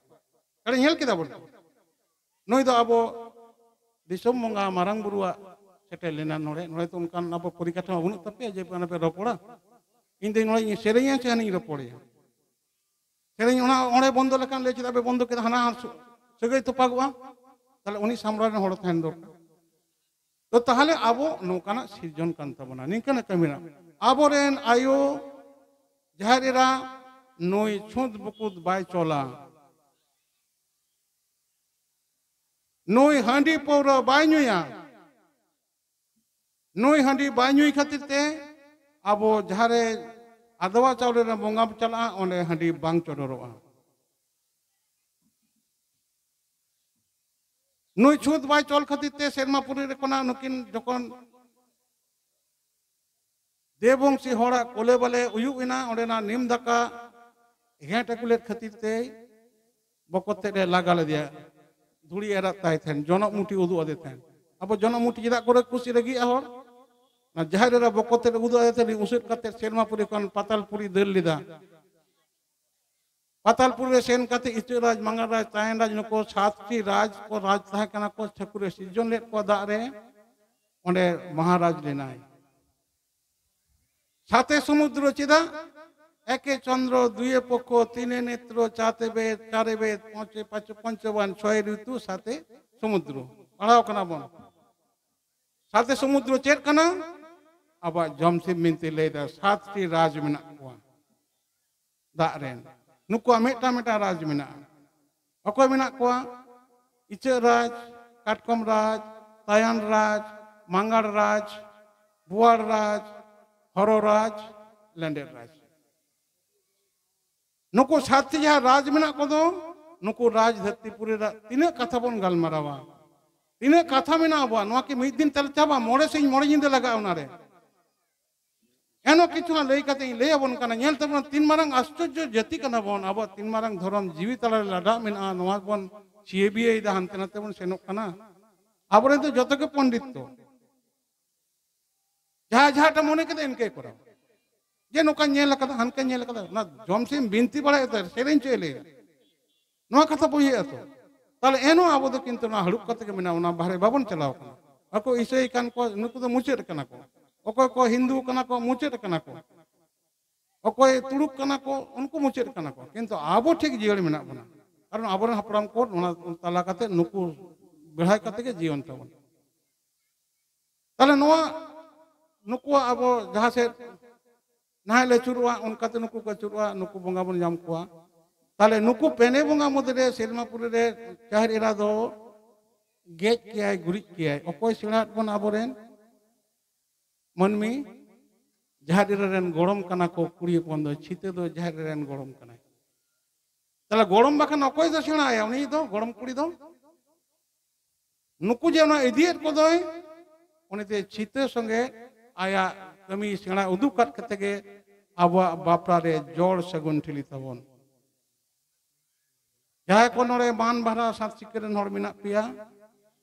ᱛᱟᱦᱞᱮ ᱧᱮᱞ ᱠᱮᱫᱟ ᱵᱚᱱ, ᱱᱩᱭ ᱫᱚ ᱟᱵᱚ ᱫᱤᱥᱚᱢ ᱵᱚᱸᱜᱟ ᱢᱟᱨᱟᱝ ᱵᱩᱨᱩᱣᱟᱜ ᱥᱮᱴᱮᱨ ᱞᱮᱱᱟ ᱱᱚᱰᱮ᱾ ᱱᱚᱰᱮ ᱫᱚ ᱚᱱᱠᱟᱱ ᱟᱵᱚ ᱯᱚᱨᱤᱠᱟᱴᱷᱟᱢᱳ ᱵᱟᱹᱱᱩᱜ ᱛᱟᱯᱮᱭᱟ ᱡᱮ ᱚᱱᱟ ᱯᱮ ᱨᱚᱯᱚᱲᱟ? ᱤᱧ ᱫᱚ ᱱᱚᱰᱮᱧ ᱥᱮᱨᱮᱧᱟ ᱥᱮ ᱦᱟᱱᱮᱧ ᱨᱚᱯᱚᱲᱮᱭᱟ? ᱥᱮᱨᱮᱧ ᱚᱱᱟ ᱚᱸᱰᱮ ᱵᱚᱱᱫᱚ ᱞᱮᱠᱷᱟᱱ ᱞᱟᱹᱭ ᱪᱮᱫᱟᱜ ᱯᱮ ᱵᱚᱱᱫᱚ ᱠᱮᱫᱟ, ᱦᱟᱱᱟ ᱥᱩ-, ᱥᱟᱹᱜᱟᱹᱭ ᱛᱚᱯᱟᱜᱚᱜᱼᱟ᱾ ᱛᱟᱦᱞᱮ ᱩᱱᱤ ᱥᱟᱢᱵᱽᱲᱟᱣ ᱨᱮᱱ ᱦᱚᱲ ᱛᱟᱦᱮᱱ ᱫᱚᱨᱠᱟᱨ᱾ ᱛᱚ ᱛᱟᱦᱞᱮ ᱟᱵᱚ ᱱᱚᱝᱠᱟᱱᱟᱜ ᱥᱤᱨᱡᱚᱱ ᱠᱟᱱ ᱛᱟᱵᱚᱱᱟ, ᱱᱤᱝᱠᱟᱹᱱᱟᱜ ᱠᱟᱹᱢᱤ ᱨᱮᱱᱟᱜ᱾ ᱟᱵᱚᱨᱮᱱ ᱟᱭᱳ ᱡᱟᱦᱮᱨ ᱮᱨᱟ ᱱᱩᱭ ᱪᱷᱩᱸᱛ ᱵᱩᱠᱩᱫ ᱵᱟᱭ ᱪᱚᱞᱟ, ᱱᱩᱭ ᱦᱟᱺᱰᱤ ᱯᱟᱹᱣᱨᱟᱹ ᱵᱟᱭ ᱧᱩᱭᱟ, ᱱᱩᱭ ᱦᱟᱺᱰᱤ ᱵᱟᱭ ᱧᱩᱭ ᱠᱷᱟᱹᱛᱤᱨ ᱛᱮ ᱟᱵᱚ ᱡᱟᱦᱟᱸ ᱨᱮ ᱟᱫᱣᱟ ᱪᱟᱣᱞᱮ ᱨᱮ ᱵᱚᱸᱜᱟ ᱵᱚ ᱪᱟᱞᱟᱜᱼᱟ, ᱚᱸᱰᱮ ᱦᱟᱺᱰᱤ ᱵᱟᱝ ᱪᱚᱰᱚᱨᱚᱜᱼᱟ᱾ ᱱᱩᱭ ᱪᱷᱩᱸᱛ ᱵᱟᱭ ᱪᱚᱞ ᱠᱷᱟᱹᱛᱤᱨ ᱛᱮ ᱥᱮᱨᱢᱟ ᱯᱩᱨᱤ ᱨᱮ ᱠᱷᱚᱱᱟᱜ ᱱᱩᱠᱤᱱ ᱡᱚᱠᱷᱚᱱ ᱫᱮᱵᱚᱝᱥᱤ ᱦᱚᱲᱟᱜ ᱠᱚᱞᱮ ᱵᱟᱞᱮ ᱩᱭᱩᱜ ᱮᱱᱟ, ᱚᱸᱰᱮᱱᱟᱜ ᱱᱤᱢ ᱫᱟᱠᱟ ᱜᱷᱮᱸᱴ ᱟᱹᱜᱩ ᱞᱮᱫ ᱠᱷᱟᱹᱛᱤᱨ ᱛᱮ ᱵᱚᱠᱚᱛ ᱛᱮᱫ ᱮ ᱞᱟᱜᱟ ᱞᱮᱫᱮᱭᱟ᱾ ᱫᱷᱩᱲᱤ ᱮᱨᱟᱜ ᱛᱟᱭ ᱛᱟᱦᱮᱱ, ᱡᱚᱱᱚᱜ ᱢᱩᱴᱷᱤ ᱩᱫᱩᱜ ᱟᱫᱮ ᱛᱟᱦᱮᱱ᱾ ᱟᱵᱚ ᱡᱚᱱᱚᱜ ᱢᱩᱴᱷᱤ ᱪᱮᱫᱟᱜ ᱠᱚᱨᱮ ᱠᱩᱥᱤ ᱨᱟᱹᱜᱤᱜᱼᱟ ᱦᱚᱲ? ᱚᱱᱟ ᱡᱟᱦᱮᱨ ᱮᱨᱟ ᱵᱚᱠᱚᱛ ᱛᱮᱫ ᱩᱫᱩᱜ ᱟᱫᱮ ᱛᱟᱦᱮᱱ, ᱩᱥᱟᱹᱫ ᱠᱟᱛᱮ ᱥᱮᱨᱢᱟ ᱯᱩᱨᱤ ᱠᱷᱚᱱ ᱯᱟᱛᱟᱞᱯᱩᱨᱤ ᱫᱟᱹᱲ ᱞᱮᱫᱟ᱾ ᱯᱟᱛᱟᱞᱯᱩᱨᱤ ᱨᱮ ᱥᱮᱱ ᱠᱟᱛᱮ ᱤᱪᱟᱹᱜ ᱨᱟᱡᱽ, ᱢᱟᱸᱜᱟᱲ ᱨᱟᱡᱽ, ᱛᱟᱭᱟᱱ ᱨᱟᱡᱽ, ᱱᱩᱠᱩ ᱥᱟᱛᱴᱤ ᱨᱟᱡᱽ ᱠᱚ ᱨᱟᱡᱽ ᱛᱟᱦᱮᱸ ᱠᱟᱱᱟ ᱠᱚ, ᱴᱷᱟᱹᱠᱩᱨᱮ ᱥᱤᱨᱡᱚᱱ ᱞᱮᱫ ᱠᱚᱣᱟ ᱫᱟᱜ ᱨᱮ, ᱚᱸᱰᱮ ᱢᱚᱦᱟᱨᱟᱡᱽ ᱞᱮᱱᱟᱭ᱾ ᱥᱟᱛᱮ ᱥᱚᱢᱩᱫᱨᱚ ᱪᱮᱫᱟᱜ? ᱮᱠᱮ ᱪᱚᱱᱫᱨᱚ, ᱫᱩᱭᱮ ᱯᱚᱠᱠᱷᱚ, ᱛᱤᱱᱮ ᱱᱮᱛᱨᱚ, ᱪᱟᱛᱮ ᱵᱮᱫ, ᱪᱟᱨᱮ ᱵᱮᱫ, ᱯᱚᱸᱪᱮ ᱯᱟᱸᱪ, ᱯᱚᱧᱪᱚᱵᱟᱱ, ᱪᱷᱚᱭ ᱨᱤᱛᱩ, ᱥᱟᱛᱮ ᱥᱚᱢᱩᱫᱨᱚ᱾ ᱯᱟᱲᱦᱟᱣ ᱠᱟᱱᱟ ᱵᱚᱱ᱾ ᱥᱟᱛᱮ ᱥᱚᱢᱩᱫᱨᱚ ᱪᱮᱫ ᱠᱟᱱᱟ? ᱟᱵᱚᱣᱟᱜ ᱡᱚᱢᱥᱤᱢ ᱵᱤᱱᱛᱤ ᱞᱟᱹᱭᱫᱟ, ᱥᱟᱛᱴᱤ ᱨᱟᱡᱽ ᱢᱮᱱᱟᱜ ᱠᱚᱣᱟ ᱫᱟᱜ ᱨᱮᱱ᱾ ᱱᱩᱠᱩᱣᱟᱜ ᱢᱤᱫᱴᱟᱝ ᱢᱤᱫᱴᱟᱝ ᱨᱟᱡᱽ ᱢᱮᱱᱟᱜᱼᱟ᱾ ᱚᱠᱚᱭ ᱢᱮᱱᱟᱜ ᱠᱚᱣᱟ? ᱤᱪᱟᱹᱜ ᱨᱟᱡᱽ, ᱠᱟᱴᱠᱚᱢ ᱨᱟᱡᱽ, ᱛᱟᱭᱟᱱ ᱨᱟᱡᱽ, ᱢᱟᱸᱜᱟᱲ ᱨᱟᱡᱽ, ᱵᱳᱣᱟᱲ ᱨᱟᱡᱽ, ᱦᱚᱨᱚ ᱨᱟᱡᱽ, ᱞᱮᱸᱰᱮᱫ ᱨᱟᱡᱽ᱾ ᱱᱩᱠᱩ ᱥᱟᱛᱴᱤ ᱡᱟᱦᱟᱸ ᱨᱟᱡᱽ ᱢᱮᱱᱟᱜ ᱠᱚᱫᱚ, ᱱᱩᱠᱩ ᱨᱟᱡᱽ ᱫᱷᱟᱹᱨᱛᱤᱯᱩᱨᱤ ᱨᱮ ᱛᱤᱱᱟᱹᱜ ᱠᱟᱛᱷᱟ ᱵᱚᱱ ᱜᱟᱞᱢᱟᱨᱟᱣᱟ, ᱛᱤᱱᱟᱹᱜ ᱠᱟᱛᱷᱟ ᱢᱮᱱᱟᱜᱼᱟ ᱟᱵᱚᱣᱟᱜ, ᱱᱚᱣᱟ ᱠᱤ ᱢᱤᱫ ᱫᱤᱱ ᱛᱮᱞᱮ ᱪᱟᱵᱟ? ᱢᱚᱬᱮ ᱥᱤᱧ ᱢᱚᱬᱮ ᱧᱤᱫᱟᱹ ᱞᱟᱜᱟᱜᱼᱟ ᱚᱱᱟᱨᱮ᱾ ᱮᱱᱦᱚᱸ ᱠᱤᱪᱷᱩ ᱦᱟᱸᱜ ᱞᱟᱹᱭ ᱠᱟᱛᱮ ᱤᱧ ᱞᱟᱹᱭ ᱟᱵᱚᱱ ᱠᱟᱱᱟ᱾ ᱧᱮᱞ ᱛᱟᱵᱚᱱ, ᱛᱤᱱ ᱢᱟᱨᱟᱝ ᱟᱥᱪᱚᱨᱡᱚ ᱡᱟᱹᱛᱤ ᱠᱟᱱᱟ ᱵᱚᱱ, ᱟᱵᱚᱣᱟᱜ ᱛᱤᱱ ᱢᱟᱨᱟᱝ ᱫᱷᱚᱨᱚᱢ ᱡᱤᱣᱤ ᱛᱟᱞᱟᱨᱮ ᱞᱟᱰᱟᱜ ᱢᱮᱱᱟᱜᱼᱟ, ᱱᱚᱣᱟ ᱵᱚᱱ ᱪᱤᱭᱟᱹᱵᱤᱭᱟᱹᱭᱮᱫᱟ, ᱦᱟᱱᱛᱮ ᱱᱟᱛᱮ ᱵᱚᱱ ᱥᱮᱱᱚᱜ ᱠᱟᱱᱟ᱾ ᱟᱵᱚᱨᱮᱱ ᱫᱚ ᱡᱚᱛᱚ ᱜᱮ ᱯᱚᱱᱰᱤᱛ ᱛᱚ᱾ ᱡᱟᱦᱟᱸᱭ ᱡᱟᱦᱟᱸᱴᱟᱜ ᱢᱚᱱᱮ ᱠᱮᱫᱟ ᱤᱱᱠᱟᱹᱭ ᱠᱚᱨᱟᱣ᱾ ᱡᱮ ᱱᱚᱝᱠᱟᱧ ᱧᱮᱞ ᱟᱠᱟᱫᱟ, ᱦᱟᱱᱠᱟᱧ ᱧᱮᱞ ᱟᱠᱟᱫᱟ, ᱚᱱᱟ ᱡᱚᱢ ᱥᱤᱢ ᱵᱤᱱᱛᱤ ᱵᱟᱲᱟᱭᱮᱫ ᱛᱟᱭ, ᱥᱮᱨᱮᱧ ᱪᱚᱭ ᱞᱟᱹᱭᱟ᱾ ᱱᱚᱣᱟ ᱠᱟᱛᱷᱟ ᱵᱚᱱ ᱤᱭᱟᱹᱜᱼᱟ ᱛᱚ᱾ ᱛᱟᱦᱞᱮ ᱮᱱᱦᱚᱸ ᱟᱵᱚ ᱫᱚ ᱠᱤᱱᱛᱩ ᱱᱚᱣᱟ ᱦᱟᱹᱲᱩᱵ ᱠᱟᱛᱮ ᱜᱮ ᱢᱮᱱᱟᱜᱼᱟ, ᱚᱱᱟ ᱵᱟᱦᱨᱮ ᱵᱟᱵᱚᱱ ᱪᱟᱞᱟᱣ ᱠᱟᱱᱟ᱾ ᱚᱠᱚᱭ ᱤᱥᱟᱹᱭ ᱠᱟᱱ ᱠᱚ, ᱱᱩᱠᱩ ᱫᱚ ᱢᱩᱪᱟᱹᱫ ᱠᱟᱱᱟ ᱠᱚ᱾ ᱚᱠᱚᱭ ᱠᱚ ᱦᱤᱱᱫᱩ ᱠᱟᱱᱟ ᱠᱚ, ᱢᱩᱪᱟᱹᱫ ᱠᱟᱱᱟ ᱠᱚ᱾ ᱚᱠᱚᱭ ᱛᱩᱲᱩᱠ ᱠᱟᱱᱟ ᱠᱚ, ᱩᱱᱠᱩ ᱢᱩᱪᱟᱹᱫ ᱠᱟᱱᱟ ᱠᱚ, ᱠᱤᱱᱛᱩ ᱟᱵᱚ ᱴᱷᱤᱠ ᱡᱤᱭᱟᱹᱲ ᱢᱮᱱᱟᱜ ᱵᱚᱱᱟ᱾ ᱠᱟᱨᱚᱱ ᱟᱵᱚᱨᱮᱱ ᱦᱟᱯᱲᱟᱢ ᱠᱚ ᱱᱚᱣᱟ ᱛᱟᱞᱟ ᱠᱟᱛᱮ ᱱᱩᱠᱩ ᱵᱮᱲᱦᱟᱭ ᱠᱟᱛᱮ ᱜᱮ ᱡᱤᱭᱚᱱ ᱛᱟᱵᱚᱱ᱾ ᱛᱟᱦᱞᱮ ᱱᱚᱣᱟ ᱱᱩᱠᱩᱣᱟᱜ ᱟᱵᱚ ᱡᱟᱦᱟᱸ ᱥᱮᱫ ᱱᱟᱦᱟᱜ ᱞᱮ ᱟᱹᱪᱩᱨᱚᱜᱼᱟ, ᱚᱱᱠᱟᱛᱮ ᱱᱩᱠᱩ ᱠᱚ ᱟᱹᱪᱩᱨᱚᱜᱼᱟ, ᱱᱩᱠᱩ ᱵᱚᱸᱜᱟ ᱵᱚᱱ ᱧᱟᱢ ᱠᱚᱣᱟ᱾ ᱛᱟᱦᱞᱮ ᱱᱩᱠᱩ ᱯᱮᱱᱮ ᱵᱚᱸᱜᱟ ᱢᱩᱫᱽᱨᱮ ᱥᱮᱨᱢᱟ ᱯᱩᱨᱤ ᱨᱮ ᱡᱟᱦᱮᱨ ᱮᱨᱟ ᱫᱚ ᱜᱮᱡ ᱠᱮᱭᱟᱭ, ᱜᱩᱨᱤᱡ ᱠᱮᱭᱟᱭ᱾ ᱚᱠᱚᱭ ᱥᱮᱬᱟᱣᱟᱫ ᱵᱚᱱᱟ ᱟᱵᱚᱨᱮᱱ ᱢᱟᱹᱱᱢᱤ? ᱡᱟᱦᱮᱨ ᱮᱨᱟ ᱨᱮᱱ ᱜᱚᱲᱚᱢ ᱠᱟᱱᱟ ᱠᱚ, ᱠᱩᱲᱤ ᱦᱚᱯᱚᱱ ᱫᱚ ᱪᱷᱤᱛᱟᱹ ᱫᱚ ᱡᱟᱦᱮᱨ ᱮᱨᱟ ᱨᱮᱱ ᱜᱚᱲᱚᱢ ᱠᱟᱱᱟᱭ᱾ ᱛᱟᱦᱞᱮ ᱜᱚᱲᱚᱢ ᱵᱟᱠᱷᱟᱱ ᱚᱠᱚᱭ ᱫᱚ ᱥᱮᱬᱟᱭᱟ? ᱩᱱᱤ ᱫᱚ, ᱜᱚᱲᱚᱢ ᱠᱩᱲᱤ ᱫᱚ᱾ ᱱᱩᱠᱩ ᱡᱮ ᱚᱱᱟ ᱤᱫᱤᱭᱮᱫ ᱠᱚᱫᱚᱭ, ᱩᱱᱤᱛᱮ ᱪᱷᱤᱛᱟᱹ ᱥᱚᱸᱜᱮ ᱟᱭᱟᱜ ᱠᱟᱹᱢᱤ ᱥᱮᱬᱟ ᱩᱫᱩᱜ ᱠᱟᱫ ᱠᱟᱛᱮ ᱜᱮ ᱟᱵᱚᱣᱟᱜ ᱵᱟᱯᱞᱟ ᱨᱮ ᱡᱚᱲ ᱥᱟᱹᱜᱩᱱ ᱴᱷᱤᱞᱤ ᱛᱟᱵᱚᱱ᱾ ᱡᱟᱦᱟᱸᱭ ᱠᱚ ᱱᱚᱰᱮ ᱢᱟᱱ ᱵᱷᱟᱨᱟ ᱥᱟᱛ ᱥᱤᱠᱟᱹᱨ ᱨᱮᱱ ᱦᱚᱲ ᱢᱮᱱᱟᱜ ᱯᱮᱭᱟ,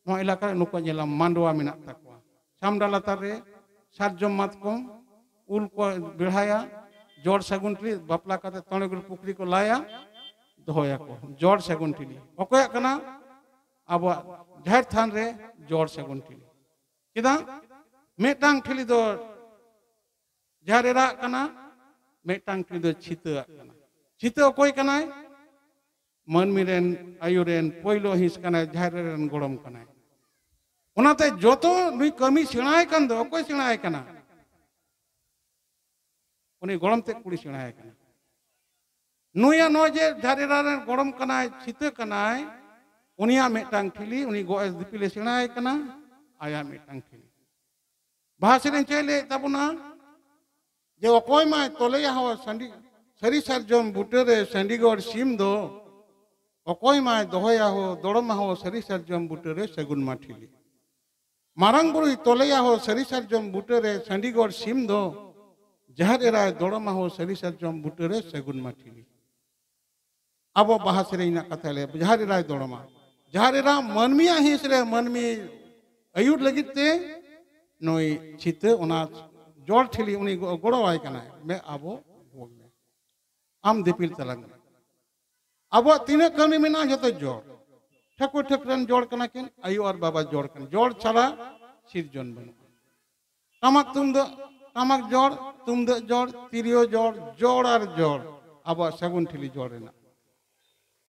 ᱱᱚᱣᱟ ᱮᱞᱟᱠᱟ ᱨᱮ ᱱᱩᱠᱩᱣᱟᱜ ᱧᱮᱞᱟᱢ ᱢᱟᱰᱣᱟ ᱢᱮᱱᱟᱜ ᱛᱟᱠᱚᱣᱟ᱾ ᱪᱷᱟᱢᱰᱟ ᱞᱟᱛᱟᱨ ᱨᱮ ᱥᱟᱨᱡᱚᱢ ᱢᱟᱛᱠᱚᱢ ᱩᱞ ᱠᱚ ᱵᱮᱲᱦᱟᱭᱟ, ᱡᱚᱲ ᱥᱟᱹᱜᱩᱱ ᱴᱷᱤᱞᱤ, ᱵᱟᱯᱞᱟ ᱠᱟᱛᱮ ᱛᱚᱬᱮ ᱜᱩᱨ ᱯᱩᱠᱷᱨᱤ ᱠᱚ ᱞᱟᱭᱟ, ᱫᱚᱦᱚᱭᱟᱠᱚ ᱡᱚᱲ ᱥᱟᱹᱜᱩᱱ ᱴᱷᱤᱞᱤ᱾ ᱚᱠᱚᱭᱟᱜ ᱠᱟᱱᱟ? ᱟᱵᱚᱣᱟᱜ ᱡᱟᱦᱮᱨ ᱛᱷᱟᱱ ᱨᱮ ᱡᱚᱲ ᱥᱟᱹᱜᱩᱱ ᱴᱷᱤᱞᱤ᱾ ᱪᱮᱫᱟᱜ? ᱢᱤᱫᱴᱟᱝ ᱴᱷᱤᱞᱤ ᱫᱚ ᱡᱟᱦᱮᱨ ᱮᱨᱟᱜ ᱠᱟᱱᱟ, ᱢᱤᱫᱴᱟᱝ ᱴᱷᱤᱞᱤ ᱫᱚ ᱪᱷᱤᱛᱟᱹᱣᱟᱜ ᱠᱟᱱᱟ᱾ ᱪᱷᱤᱛᱟᱹ ᱚᱠᱚᱭ ᱠᱟᱱᱟᱭ? ᱢᱟᱹᱱᱢᱤ ᱨᱮᱱ ᱟᱭᱳ ᱨᱮᱱ ᱯᱳᱭᱞᱳ ᱦᱤᱸᱥ ᱠᱟᱱᱟᱭ, ᱡᱟᱦᱮᱨ ᱨᱮᱱ ᱜᱚᱲᱚᱢ ᱠᱟᱱᱟᱭ᱾ ᱚᱱᱟᱛᱮ ᱡᱚᱛᱚ ᱱᱩᱭ ᱠᱟᱹᱢᱤ ᱥᱮᱬᱟᱭ ᱠᱟᱱ ᱫᱚ ᱚᱠᱚᱭ ᱥᱮᱬᱟᱭ ᱠᱟᱱᱟ? ᱩᱱᱤ ᱜᱚᱲᱚᱢ ᱛᱮᱫ ᱠᱩᱲᱤ ᱥᱮᱬᱟᱭ ᱠᱟᱱᱟ᱾ ᱱᱩᱭᱟᱜ ᱱᱚᱜᱼᱚᱭ ᱡᱮ ᱡᱟᱦᱮᱨ ᱮᱨᱟ ᱨᱮᱱ ᱜᱚᱲᱚᱢ ᱠᱟᱱᱟᱭ, ᱪᱷᱤᱛᱟᱹ ᱠᱟᱱᱟᱭ, ᱩᱱᱤᱭᱟᱜ ᱢᱤᱫᱴᱟᱝ ᱴᱷᱤᱞᱤ, ᱩᱱᱤ ᱜᱚᱜ ᱫᱤᱯᱤᱞᱮ ᱥᱮᱬᱟᱭ ᱠᱟᱱᱟ, ᱟᱭᱟᱜ ᱢᱤᱫᱴᱟᱝ ᱴᱷᱤᱞᱤ᱾ ᱵᱟᱦᱟ ᱥᱮᱨᱮᱧ ᱪᱮᱫ ᱞᱟᱹᱭᱮᱫ ᱛᱟᱵᱚᱱᱟ? ᱡᱮ ᱚᱠᱚᱭ ᱢᱟᱭ ᱛᱚᱞᱮᱭᱟ ᱦᱚ ᱥᱟᱺᱰᱤ, ᱥᱟᱹᱨᱤ ᱥᱟᱨᱡᱚᱢ ᱵᱩᱴᱟᱹᱨᱮ ᱥᱟᱺᱰᱤᱜᱚᱲ ᱥᱤᱢ ᱫᱚ, ᱚᱠᱚᱭ ᱢᱟᱭ ᱫᱚᱦᱚᱭᱟ ᱦᱚ ᱫᱚᱲᱚᱢᱟ ᱦᱚ ᱥᱟᱹᱨᱤ ᱥᱟᱨᱡᱚᱢ ᱵᱩᱴᱟᱹᱨᱮ ᱥᱟᱹᱜᱩᱱ ᱢᱟ ᱴᱷᱤᱞᱤ᱾ ᱢᱟᱨᱟᱝ ᱵᱩᱨᱩᱭ ᱛᱚᱞᱮᱭᱟ ᱦᱚ ᱥᱟᱹᱨᱤ ᱥᱟᱨᱡᱚᱢ ᱵᱩᱴᱟᱹᱨᱮ ᱥᱟᱺᱰᱤᱜᱚᱲ ᱥᱤᱢ ᱫᱚ, ᱡᱟᱦᱮᱨ ᱮᱨᱟᱭ ᱫᱚᱲᱚᱢᱟ ᱦᱚ ᱥᱟᱹᱨᱤ ᱥᱟᱨᱡᱚᱢ ᱵᱩᱴᱟᱹᱨᱮ ᱥᱟᱹᱜᱩᱱ ᱢᱟ ᱴᱷᱤᱞᱤ᱾ ᱟᱵᱚ ᱵᱟᱦᱟ ᱥᱮᱨᱮᱧ ᱨᱮᱱᱟᱜ ᱠᱟᱛᱷᱟ ᱞᱟᱹᱭ, ᱡᱟᱦᱮᱨ ᱮᱨᱟᱭ ᱫᱚᱲᱚᱢᱟ᱾ ᱡᱟᱦᱮᱨ ᱮᱨᱟ ᱢᱟᱹᱱᱢᱤᱭᱟᱜ ᱦᱤᱸᱥ ᱨᱮ ᱢᱟᱹᱱᱢᱤ ᱟᱹᱭᱩᱨ ᱞᱟᱹᱜᱤᱫ ᱛᱮ ᱱᱩᱭ ᱪᱷᱤᱛᱟᱹ ᱚᱱᱟ ᱡᱚᱲ ᱴᱷᱤᱞᱤ ᱩᱱᱤ ᱜᱚ- ᱜᱚᱲᱚᱣᱟᱭ ᱠᱟᱱᱟᱭ, ᱢᱮ ᱟᱵᱚ ᱜᱚᱜ ᱢᱮ, ᱟᱢ ᱫᱤᱯᱤᱞ ᱛᱟᱞᱟᱝ ᱢᱮ᱾ ᱟᱵᱚᱣᱟᱜ ᱛᱤᱱᱟᱹᱜ ᱠᱟᱹᱢᱤ ᱢᱮᱱᱟᱜᱼᱟ ᱡᱚᱛᱚ ᱡᱚᱲ, ᱴᱷᱟᱹᱠᱩᱨ ᱴᱷᱟᱹᱠᱨᱟᱱ ᱡᱚᱲ ᱠᱟᱱᱟ ᱠᱤᱱ, ᱟᱭᱳ ᱟᱨ ᱵᱟᱵᱟ ᱡᱚᱲ ᱠᱟᱱᱟ, ᱡᱚᱲ ᱪᱷᱟᱲᱟ ᱥᱤᱨᱡᱚᱱ ᱵᱟᱹᱱᱩᱜᱼᱟ᱾ ᱴᱟᱢᱟᱠ ᱛᱩᱢᱫᱟᱹᱜ, ᱴᱟᱢᱟᱠ ᱡᱚᱲ, ᱛᱩᱢᱫᱟᱹᱜ ᱡᱚᱲ, ᱛᱤᱨᱭᱳ ᱡᱚᱲ, ᱡᱚᱲ ᱟᱨ ᱡᱚᱲ ᱟᱵᱚᱣᱟᱜ ᱥᱟᱹᱜᱩᱱ ᱴᱷᱤᱞᱤ ᱡᱚᱲ ᱨᱮᱱᱟᱜ᱾